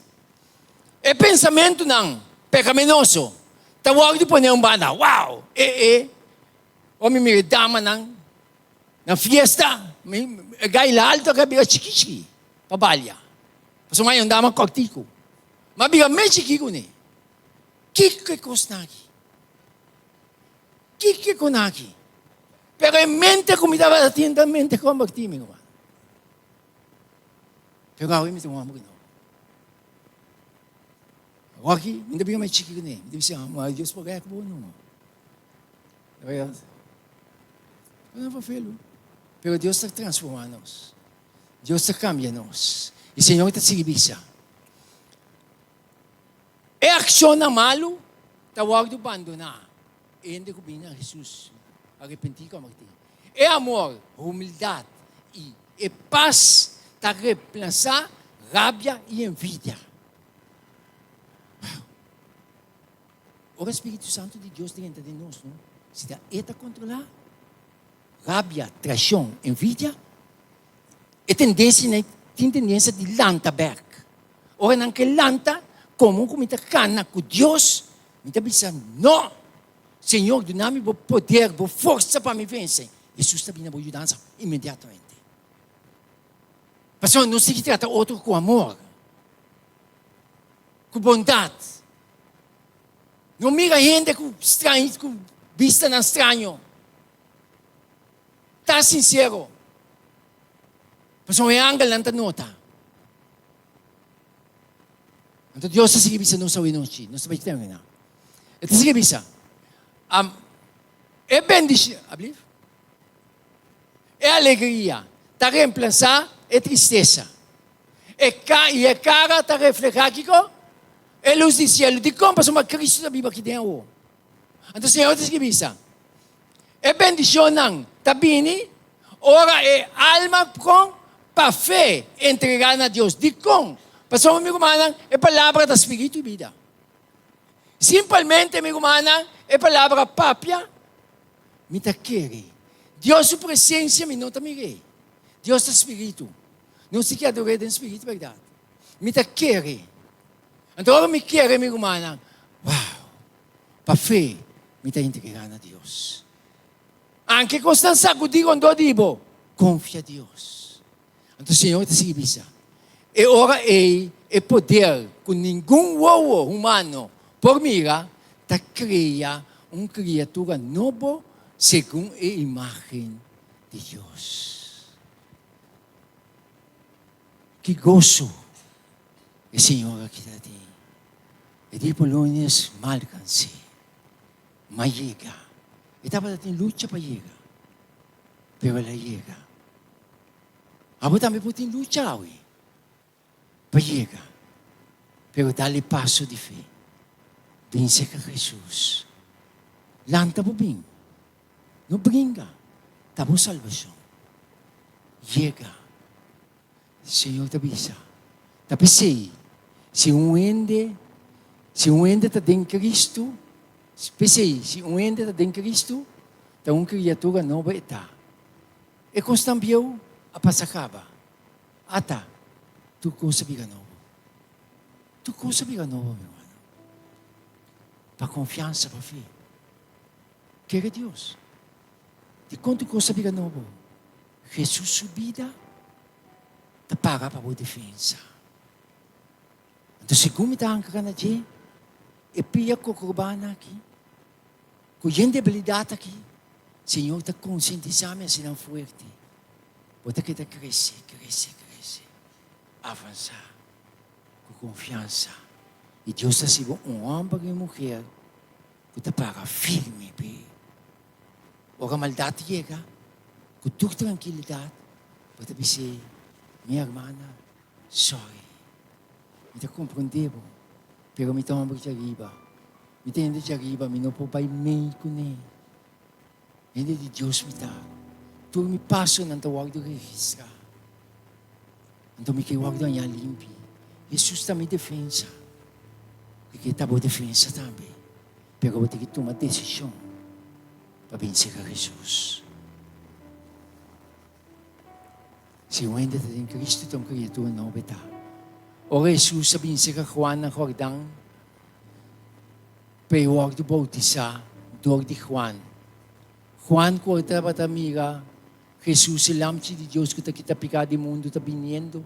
E pensamentunan pekaminoso ta wòrdu pone un banda. Wow! E e, ora mi mira e damanan na fiesta, mi, e gaila alto a bira chiki chiki pa balia. Pasobra un dama kòrtiku. Ma bira mes chikí kuné. Kiko e kosnan aki? Kiko e konan aki? Pero e mente ku mi tabata tin ta mente kombertí, mi ruman. Pero awe mi ta un hòmber nobo. Awor aki mi ta bira mes chikí kuné. Mi ta bisa, ma Dios por rèk bo no. No por felu. Pero Dios ta transformá nos. Dios ta kambia nos. I Señor ta sigui bisa, E akshonnan malu ta wòrdu bandoná. E hende ku bini na Hesus arepentí i kòmbertí. E amor, humildat i e pas ta remplasá rabia i envidia. Wow! Ora e spiritu santu di Dios drenta den nos, no, si ta e ta kontrolá rabia, traishon, envidia, E tendensia nan tin tendensia di lanta bek. Ora nan ke lanta, komo ku mi ta kana ku Dios, mi ta bisa, No! Señor, duna mi bo poder, bo forsa pa mi vense. Hesus ta bini na bo yudansa inmediatamente. Pasobra nos tin ki trata otro ku amor, ku bondat. No mira hende ku straño, ku bistanan straño. Ta sincero. Pasobra e angelnan ta nota. Anto Dios ta sigui bisa nos awe nochi. Nos ta bai termina. E ta sigui bisa, um, e bendicion, ablief? E alegria ta reemplasa e tristesa. E ka, i e cara ta refleha kiko? E luz di cielo. Dikon? Pasobra Cristo ta biba aki den awo. Anto Señor ta sigui bisa, E bendicionnan ta bini ora e alma con pa fe entrega na Dios. Dicon? Pasobra, mi rumannan, e palabra ta spiritu i bida. Simpelmente, mi rumannan, e palabra papia, mi ta kere. Dios su presencia mi no ta mir'é. Dios ta spiritu. Nos tin ki ador'é den spiritu i berdad. Mi ta kere. Anto ora mi kere, mi rumannan, wow! Pa fe mi ta entregá na Dios. Anke kosnan sakudí rondó di bo, konfia Dios. Anto Señor ta sigui bisa, E ora ei e poder ku ningun wowo humano por mira ta krea un kriatura nobo segun e imágen di Dios. Ki goso e señora aki ta tin. E di Polonius malkans'é, ma yega. E tabata tin lucha pa yega, pero el a yega. Abo tambe por tin lucha awe pa yega, pero dal e paso di fe. Bin serka Jesus. Lanta bo bin. No bringa, ta bo salbashon. Yega. Señor ta bisa, Ta p'esei, si un hende, si un hende ta den Cristo, p'esei, si un hende ta den Cristo, ta un criatura nobo e ta. E cosnan bieu a pasa caba. Ata, tur cos a bira nobo. Tur cos a bira nobo, mi hermano. Pa confiansa, pa fe. Kere Dios. Dikon tur kos a bira nobo? Hesus su bida ta paga pa bo defensa. Anto segun mi ta ankra na dje, e pia kokrobana aki, ku yen debilidat aki, Señor ta konsientisá mi asina fuerte. Bo ta keda krese, krese, krese, avansá ku konfiansa. I Dios ta hasi bo un hòmber i un muher ku ta para firme p'e. Ora maldat yega, ku tur trankilidat bo ta bis'é, Mi hermana, sorry. Mi ta komprondé bo, pero mi ta homber djariba. Mi ta hende djariba, mi no por bai mei kuné. Hende di Dios mi ta. Tur mi pasonan ta wòrdu registrá. Anto mi ke wòrdu hañá limpi. Hesus ta mi defensa. I ke ta bo defensa tambe. Pero bo tin ke tuma desishon pa bin serka Hesus. Si un hende ta den Kristu, ta un kriatura nobo e ta. Ora Hesus a bin serka Juan na Jordan pa e wòrdu boutisá dor di Juan, Juan ku a tabata mira Hesus, e Lamchi di Dios ku ta kita piká di mundu, ta biniendo.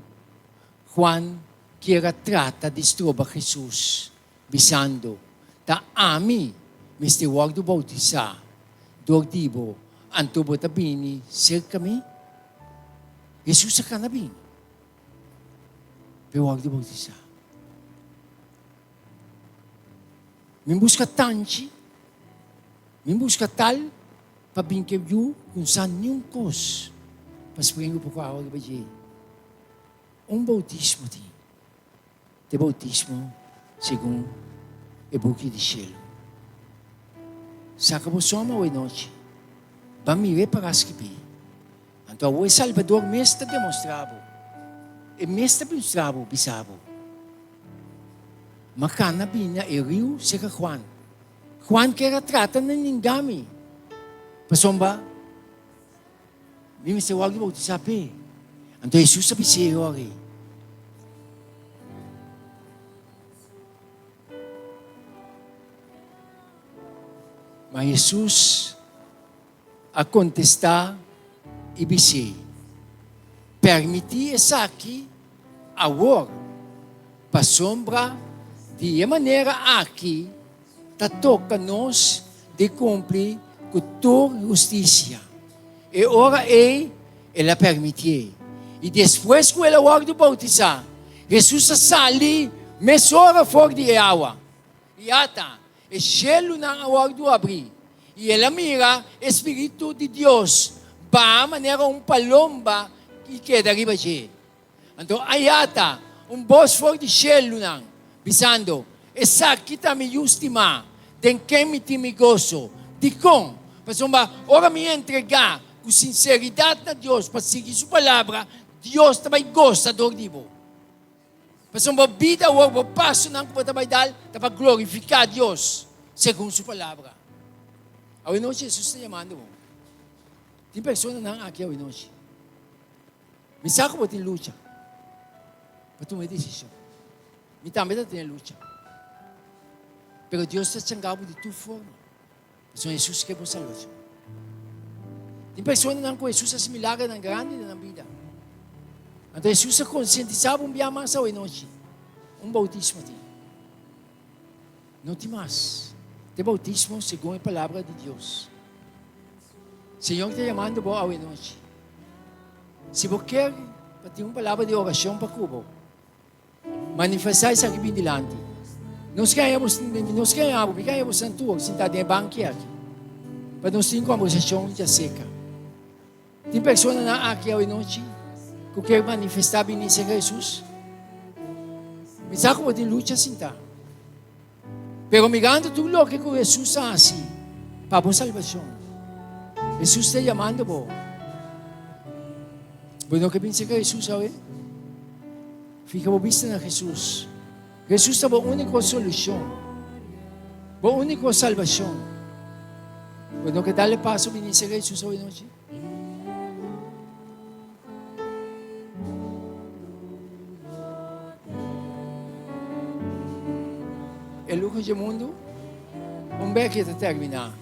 Juan kier a trata di stroba Hesus, bisando, Ta ami mester wòrdu boutisá dor di bo, anto bo ta bini serka mi? Hesus a kana bini pa e wòrdu boutisá. Mi buska tanchi, mi buska tal pa bin ke yu ku no sa niun kos pa sprengu poko awa riba dje. Un boutismo tin, te boutismo segun e buki di shelu. Saka bo soma awe nochi, ban mira e para skibí. Anto awo e Salbador mes ta demostrá bo, e mes ta mustra bo, bisa bo, Ma kana bini na e riu serka Juan. Juan kier a trata na ninga mi, pasobra mi mester wòrdu boutisá p'e. Anto Hesus a bis'é e ora ei. Ma Hesus a kontestá i bis'é, Permití esaki awor, pasobra di e manera aki ta toka nos di kumpli ku tur hustisia. E ora ei el a permitié. I despues ku el a wòrdu boutisá, Hesus a sali mesora for di e awa. I ata, E shelunan a wòrdu abrí, i el a mira e Spiritu di Dios baha manera un palomba i keda riba dje. Anto ayata un bos for di shelunan, bisando, Esaki ta mi Yu stimá, den ken mi tin mi goso. Dikon? Pasobra ora mi entregá ku sinseridat na Dios pa sigui su palabra, Dios ta bai gosa dor di bo. Pasobra bo bida awor, bo pasonan ku bo ta bai dal ta pa glorifiká Dios segun su palabra. Awe nochi Hesus ta yamando bo. Tin personanan aki awe nochi. Mi sa ku bo tin lucha pa tuma e desishon. Mi tambe ta tene lucha. Pero Dios ta changa bo di tur forma. Pasobra Hesus ke bo salbashon. Tin personanan ku Hesus hasi milagernan grandi den nan bida. Anto Hesus a konsientisá bo un bia mas awe nochi. Un boutismo tin. No tin mas. Te boutismo segun e palabra di Dios. Señor ta yamando bo awe nochi. Si bo kier. pa tin un palabra di orashon pa ku bo. Manifestá esaki bin dilanti. Nos ke haña bos, nos ke haña bo, mi ke haña bosan tur sintá den e banki aki pa nos tin kombersashon djaseka. Tin personanan aki awe nochi ku ke manifestá bini serka Hesus? Mi sa ku bo tin lucha sintá. Pero mirando tur loke ku Hesus a hasi pa bo salbashon, Hesus ta yamando bo. Bo no ke bin serka Hesus awe? Fija bo bista na Hesus. Hesus ta bo úniko solushon, bo úniko salbashon. Bo no ke dal e paso bini serka Hesus awe nochi? E luho dje mundu un bek e ta terminá.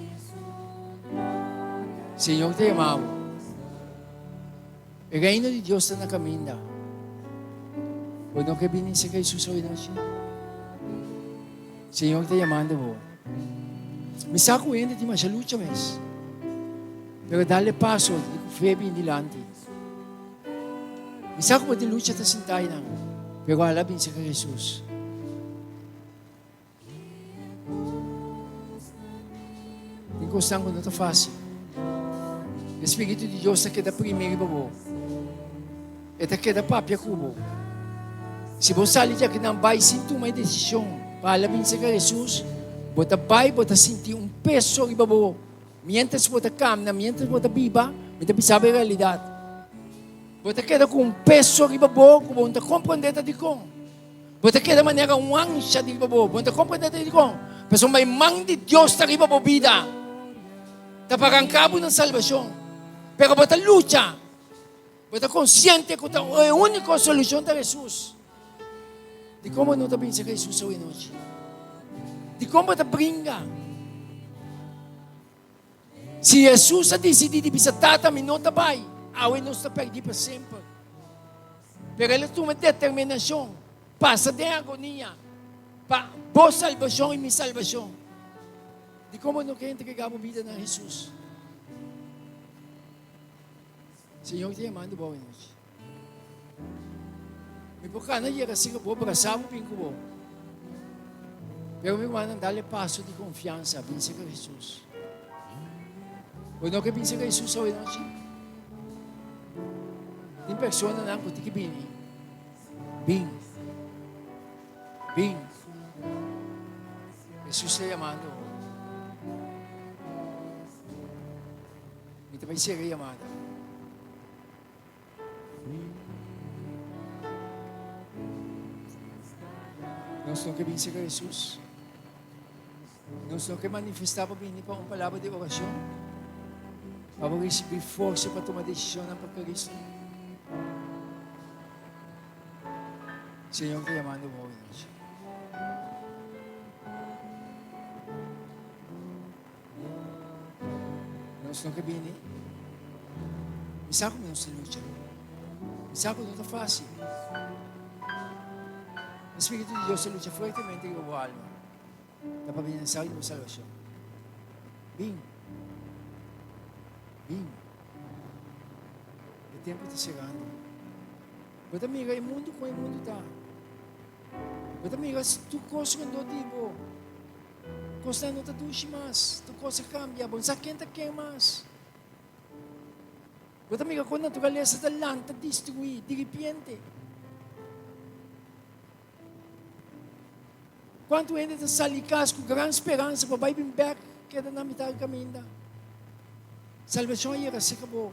Señor ta yama bo. E reino di Dios ta na kaminda. Bo no ke bini serka Hesus awe nochi? Señor ta yamando bo. Mi sa ku hende tin masha lucha mes. Pero dale paso di ku fe bin dilanti. Mi sa ku bo tin lucha ta sinta einan, pero ala bin serka Hesus. Tin kosnan ku no ta fásil. E Spiritu di Dios ta keda primi riba bo. E ta keda papia ku bo. Si bo sali di akinan bai sin tuma e desishon pa hala bin serka Hesus, bo ta bai bo ta sinti un peso riba bo. Miéntras bo ta kamna, miéntras bo ta biba, mi ta bisa bo e realidat. Bo ta keda ku un peso riba bo ku bo no ta komprondé ta dikon. Bo ta keda manera un ansha di riba bo. Bo no ta komprendé ta dikon. Pasobra e man di Dios ta riba bo bida. Ta pa ranka bo na salbashon. Pero bo ta lucha. Bo ta konsiente ku ta e úniko solushon ta Hesus. Dikon bo no ta binse ku Hesus awe nochi? Dikon bo ta bringa? Si Hesus a disidí di bisa, Tata, mi no ta bai, awe nos ta pèrdí pa semper. Pero el a tuma determinashon, pasa den agonia pa bo salbashon i mi salbashon. Dikon bo no ke entregá bo bida na Hesus? Señor ta yamando bo awe nochi. Mi por kana yega sin bo brasa bo bin ku bo. Pero mi rumannan dale paso di konfiansa bin serka Hesus. Bo no ke bin serka Hesus awe nochi? Tin personanan ku tin ki bini. Bin. Bin. Hesus ta yamando bo. Mi ta bai sera e yamada. Nos no ke bin serka Hesus. Nos no ke manifestá pa bini pa un palabra di orashon. Pa bo risibí forsa pa tuma desishonnan pa Kristu. Señor ta yamando bo awe nochi. Nos no ke bini. Mi sa ku nos ta lucha. Mi sa ku no ta fásil. E Spiritu di Dios ta lucha fuertemente riba bo alma. Ta pa bienestar di bo salbashon. Bin. Bin. E tempu ta serando. Bo ta mira e mundu kon e mundu ta. Bo ta mira tur kos rondó di bo. Kosnan no ta dushi mas, tur kos a kambia, bo no sa ken ta ken mas. Bo ta mira kon naturalesa ta lanta destruí diripiente. Kuantu hende ta sali kas ku gran speransa pa bai bin bèk, keda na mitar di kaminda. Salbashon a yega serka bo.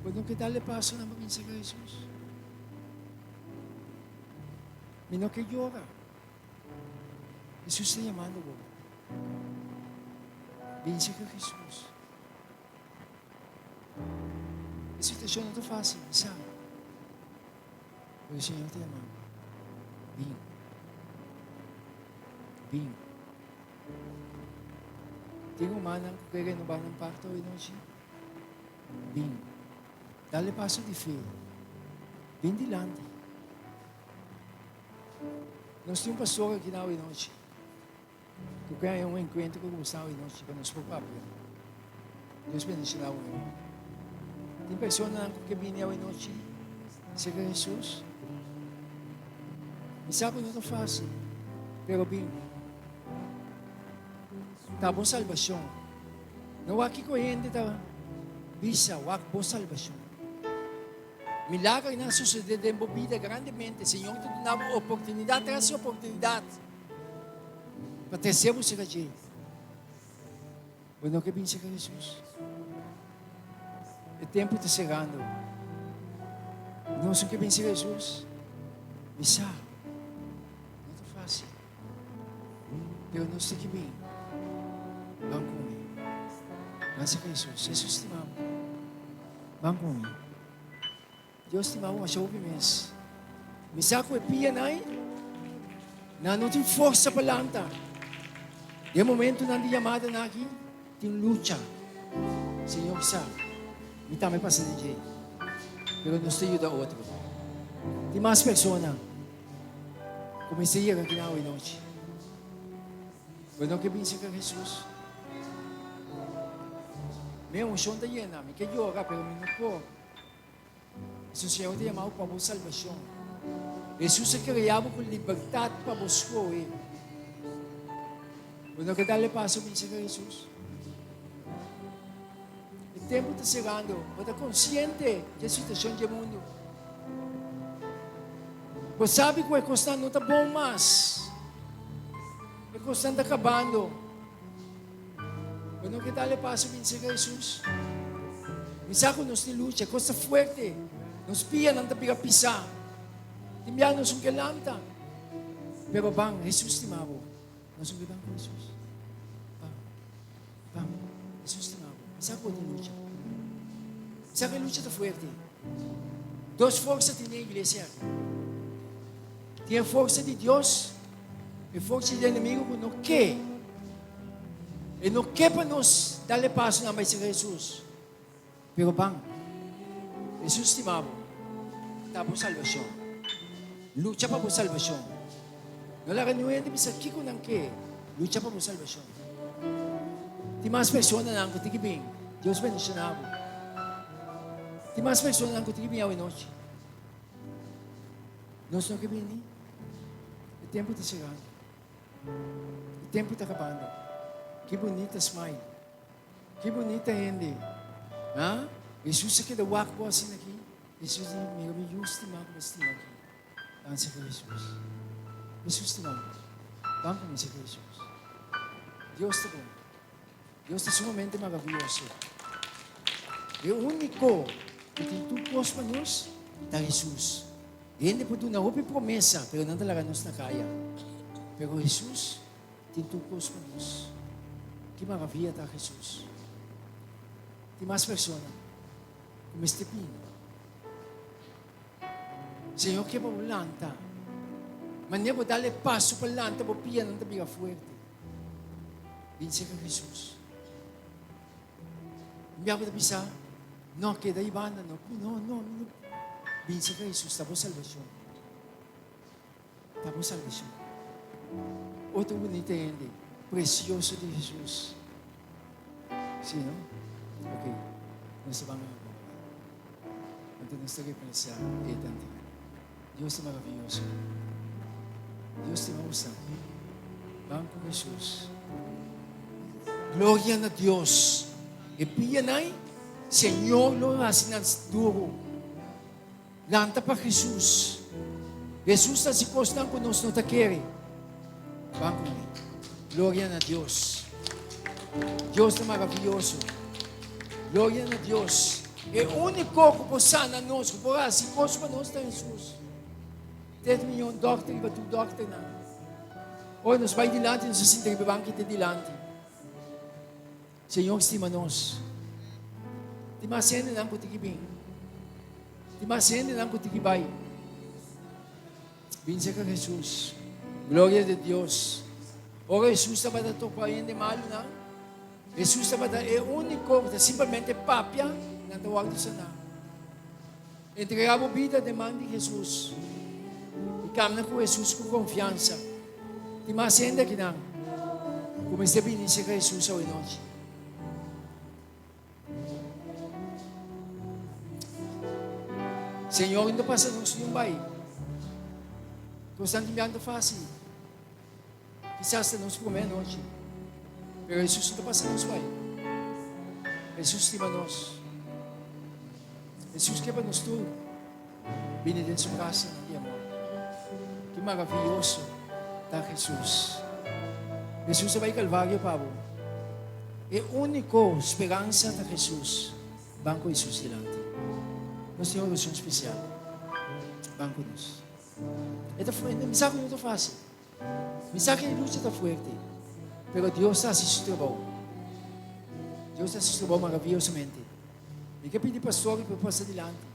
Bo no ke dal e pasonan pa bin serka Hesus? Mi no ke yora. Hesus ta yamando bo. Bin serka Hesus. E situashon no ta fásil, mi sa. Pero e Señor ta yama bo. Bin. Bin. Tin rumannan ku ke renobá nan pakto awe nochi? Bin. Dal e paso di fe. Bin dilanti. Nos tin un pastor aki na awe nochi ku ke haña un enkuentro ku bo awe nochi pa nos por papia. Dios bendishoná bo, mi ruman. Tin personanan ku ke bini awe nochi serka Hesus? Mi sa ku no ta fásil, pero bin. Ta bo salbashon. No wak kiko hende ta bisa, wak bo salbashon. Milagernan a sosodé den bo bida grandemente. Señor ta duna bo oportunidat tras oportunidat pa trese bo serka dje. Bo no ke bin serka Hesus? E tempu ta serando. Nos no ke bin serka Hesus? Mi sa, no ta fásil. Pero nos tin ke bin. Ban ku mi. Ban serka Hesus. Hesus stima bo. Ban ku mi. Dios stima bo masha hopi mes. Mi sa ku e pianan ei, nan no tin forsa pa lanta. Den momentunan di yamadanan aki, tin lucha. Señor sa. Mi tambe pasa den dje. Pero nos ta yuda otro. Tin mas persona ku mester yega akinan awe nochi. Bo no ke bin serka Hesus? Mi emocion ta yena, mi ke yora, pero mi no por. Pasobra Señor ta yama bo pa bo salbacion. Hesus a crea bo cu libertad pa bo scohe. Bo no ke dal e paso bin serka Hesus? E tempo ta cerando. Bo ta consciente dje situacion dje mundo. Bo sabi cu e cosnan no ta bon mas. E cosnan ta cabando. Bo no ke dal e paso bin serka Hesus? Mi sa ku nos tin lucha, e kos ta fuerte. Nos pianan ta bira pisá. Tin bia nos un ke lanta. Pero ban, Hesus stima bo. Nos un ke ban ku Hesus. Ban, ban, Hesus stima bo. Mi sa ku bo tin lucha. Mi sa ku e lucha ta fuerte. Dos forsa tin den iglesia. Tin e forsa di Dios, e forsa di enemigo ku no ke. E no ke pa nos dal e pasonan bai serka Hesus. Pero ban, Hesus stima bo. Ta bo salbashon. Lucha pa bo salbashon. No laga niun hende bisa kiko nan ke. Lucha pa bo salbashon. Tin mas personanan ku tin ki bin. Dios bendishona bo. Tin mas personanan ku tin ki bin awenochi. Nos no ke bini. E tempu ta serando. E tempu ta kabando. Ki bunita smile. Ki bunita hende. Ha? Hesus a keda wak bo asina aki. Hesus di, mira mi yu stima ku bo stima aki. Ban serka Hesus. Hesus stima bo. Ban ku mi serka Hesus. Dios ta bon. Dios ta sumamente maravioso. E úniko ku tin tur kos pa nos ta Hesus. Hende por duna hopi promesa, pero nan ta laga nos na kaya. Pero Hesus tin tur kos pa nos. Ki maravia ta Hesus! Tin mas persona ku mester bini. Señor ke pa bo lanta. Manera bo dal e paso pa lanta, bo pianan ta bira fuerte. Bin serka Hesus. Mi abo ta bisa, No, keda ei banda, no, no, no, no. Bin serka Hesus, ta bo salbashon. Ta bo salbashon. Otro bunita hende, precioso di Hesus. Si, no? Ok, nos ta ban awor. Anto nos ta represa e tanti. Dios ta maraviyoso. Dios stima bosan. Ban ku Hesus. Gloria na Dios. E pianan, Señor lo hasi nan duru. Lanta pa Hesus. Hesus ta hasi kosnan ku nos no ta kere. Ban ku mi. Gloria na Dios. Dios ta maraviyoso. Gloria na Dios. E úniko ku por sana nos, ku por hasi kos pa nos ta Hesus. Tet miyon dòkter riba tur dòkternan. Ora nos bai dilanti, nos ta sinta riba e banki te dilanti. Señor stima nos. Tin mas hendenan ku tin ki bin. Tin mas hendenan ku tin ki bai. Bin serka Hesus. Gloria di Dios. Ora Hesus tabata topa hende malunan, Hesus tabata e úniko ku ta simplemente papia, nan ta wòrdu saná. Entregá bo bida den man di Hesus i kamna ku Hesus ku konfiansa. Tin mas hende akinan ku mester bini serka Hesus awe nochi. Señor no ta pasa nos niun bai. Kosnan tin biaha no ta fásil. Kisas ta nos promé anochi. Pero Hesus no ta pasa nos bai. Hesus stima nos. Hesus ke pa nos tur bini den su brasanan di amor. Ki maravioso ta Hesus! Hesus a bai Kalvario pa bo. E úniko speransa ta Hesus. Ban ku Hesus dilanti. Nos tin un orashon spesial. Ban ku nos. E ta mi sa ku no ta fásil. Mi sa ku e lucha ta fuerte. Pero Dios ta hasi su trabou. Dios ta hasi su trabou maraviosamente. Mi ke pidi pastor pa pasa dilanti.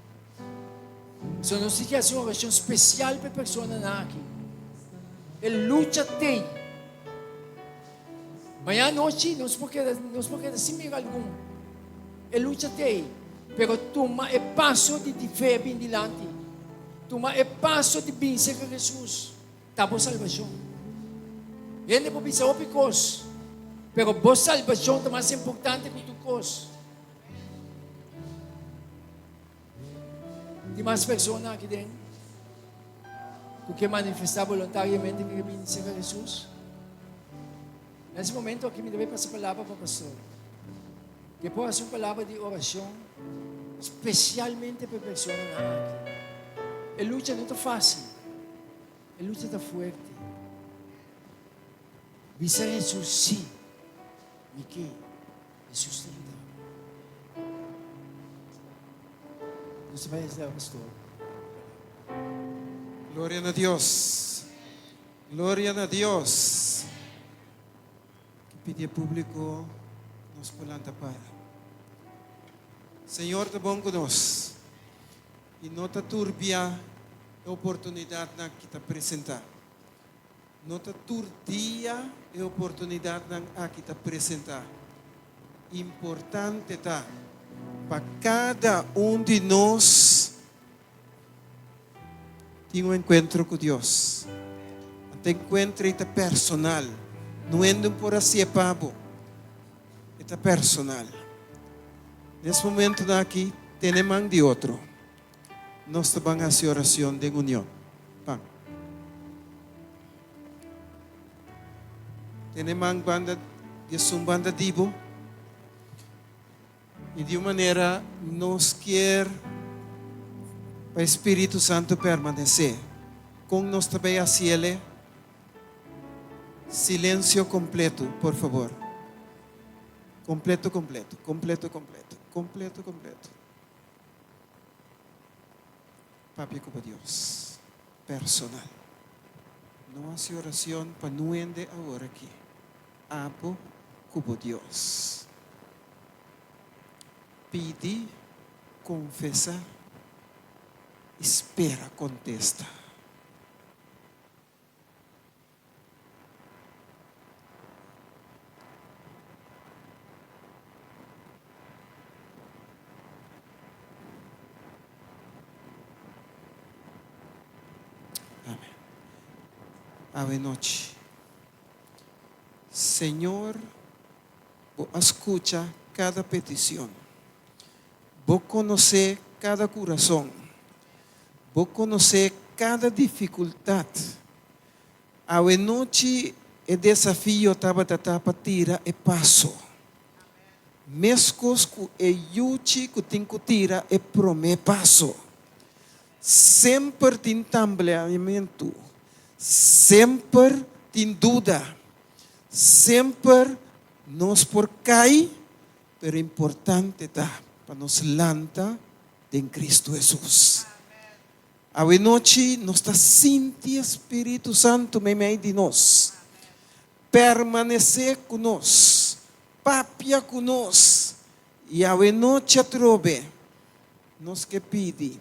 So nos tin ke hasi un orashon spesial pa e personanan aki. E lucha t'ei. Mañana anochi nos por keda, nos por keda sin mira algun. E lucha t'ei, pero tuma e paso di di fe bin dilanti. Tuma e paso di bin serka Hesus. Ta bo salbashon. Hende por bisa hopi kos, pero bo salbashon ta mas importante ku tur kos. Tin mas persona aki den ku ke manifestá boluntariamente ku ke bini serka Hesus? Na ese momento aki mi ta bai pasa palabra pa pastor. Ke por hasi un palabra di orashon spesialmente pa e personanan aki. E lucha no ta fásil. E lucha ta fuerte. Bisa Hesus sí, mi ke. Hesus ta yuda. Nos ta bai hasi pastor. Gloria na Dios. Gloria na Dios. Ke pidi e publico nos por lanta para. Señor ta bon cu nos y no ta turbia e oportunidadnan ki ta presenta. No ta tur dia e oportunidadnan aki ta presenta. Importante ta pa cada un di nos tin un encuentro cu Dios. Ante encuentro ei ta personal. No hende por hacié pa bo. E ta personal. Nes momentonan aki tene man di otro. Nos ta ban hasi oracion den union. Ban. Tene man banda di esun banda di bo. Y di un manera nos kier pa e Spiritu Santo permanece. Con nos ta bay haciele? Silencio completo, por favor. Completo, completo, completo, completo, completo, completo. Papia ku bo Dios personal. No hasi oracion pa nuende awor aki. Abo ku bo Dios. Pidi, konfesa i spera kontesta. Amen. Awe nochi. Señor, bo a scucha cada peticion. Bo conoce cada curazon. Bo konosé kada difikultat. Awenochi e desafio tabata ta pa tira e paso. Meskos ku e yuchi ku tin ku tira e promé paso. Semper tin tambleamentu. Semper tin duda. Semper nos por kai, pero importante ta pa nos lanta den Cristo Hesus. Awe nochi nos ta sinti e Spiritu Santu meimei di nos. Permanece cu nos, papia cu nos. Y awe nochi atrobe nos ke pidi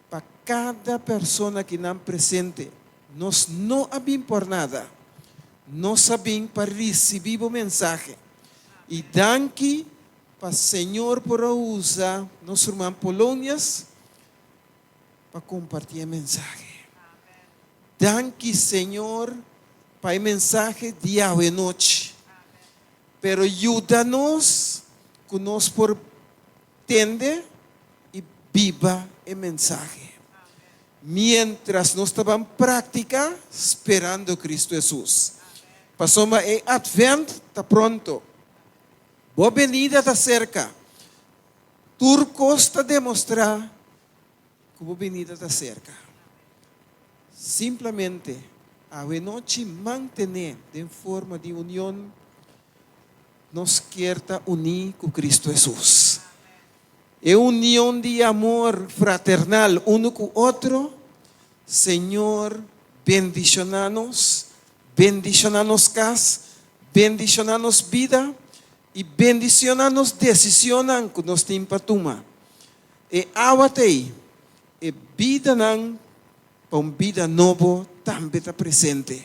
pa cada persona kinan presente, nos no a bin por nada, nos a bin pa ricibi bo mensahe. Y danki Pa Señor por a usa nos ruman Polonias pa comparti e mensahe. Danki Señor pa e mensahe di awe nochi. Pero yuda nos cu nos por tende y biba. e mensahe. Miéntras nos ta ban práktika sperando Kristu Hesus. Pasobra e Atvènt ta pronto. Bo benida ta serka. Tur kos ta demostrá ku bo benida ta serka. Simplemente, awenochi mantené den forma di union, nos kier ta uní ku Kristu Hesus. E union di amor fraternal unu ku otro, Señor bendishoná nos, bendishoná nos kas, bendishoná nos bida i bendishoná nos desicionnan ku nos tin pa tuma. E awa t'ei, e bidanan pa un bida nobo tambe ta presente.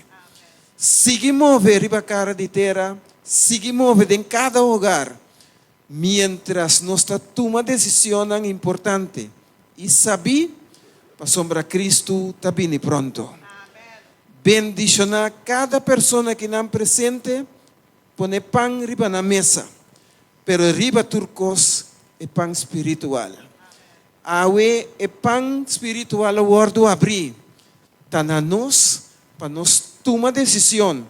Sigui move riba kara di tera, sigui move den kada hogar, Miéntras nos ta tuma desicionnan importante i sabí, pasobra Cristo ta bini pronto. Bendicioná cada persona kinan presente, pone pan riba nan mesa, pero riba tur cos e pan spiritual. Awe e pan spiritual a wordo abrí, ta na nos pa nos tuma decision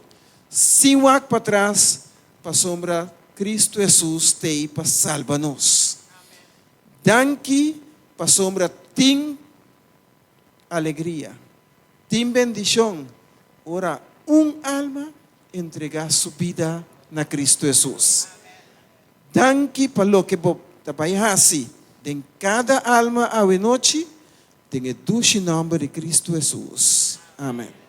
sin wak patras pasobra Cristo Hesus t'ei pa salba nos. Danki pasobra tin alegria, tin bendicion ora un alma entrega su bida na Cristo Hesus. Danki pa loke bo ta bai haci den cada alma awenochi, den e dushi nomber di Cristo Hesus. Amen.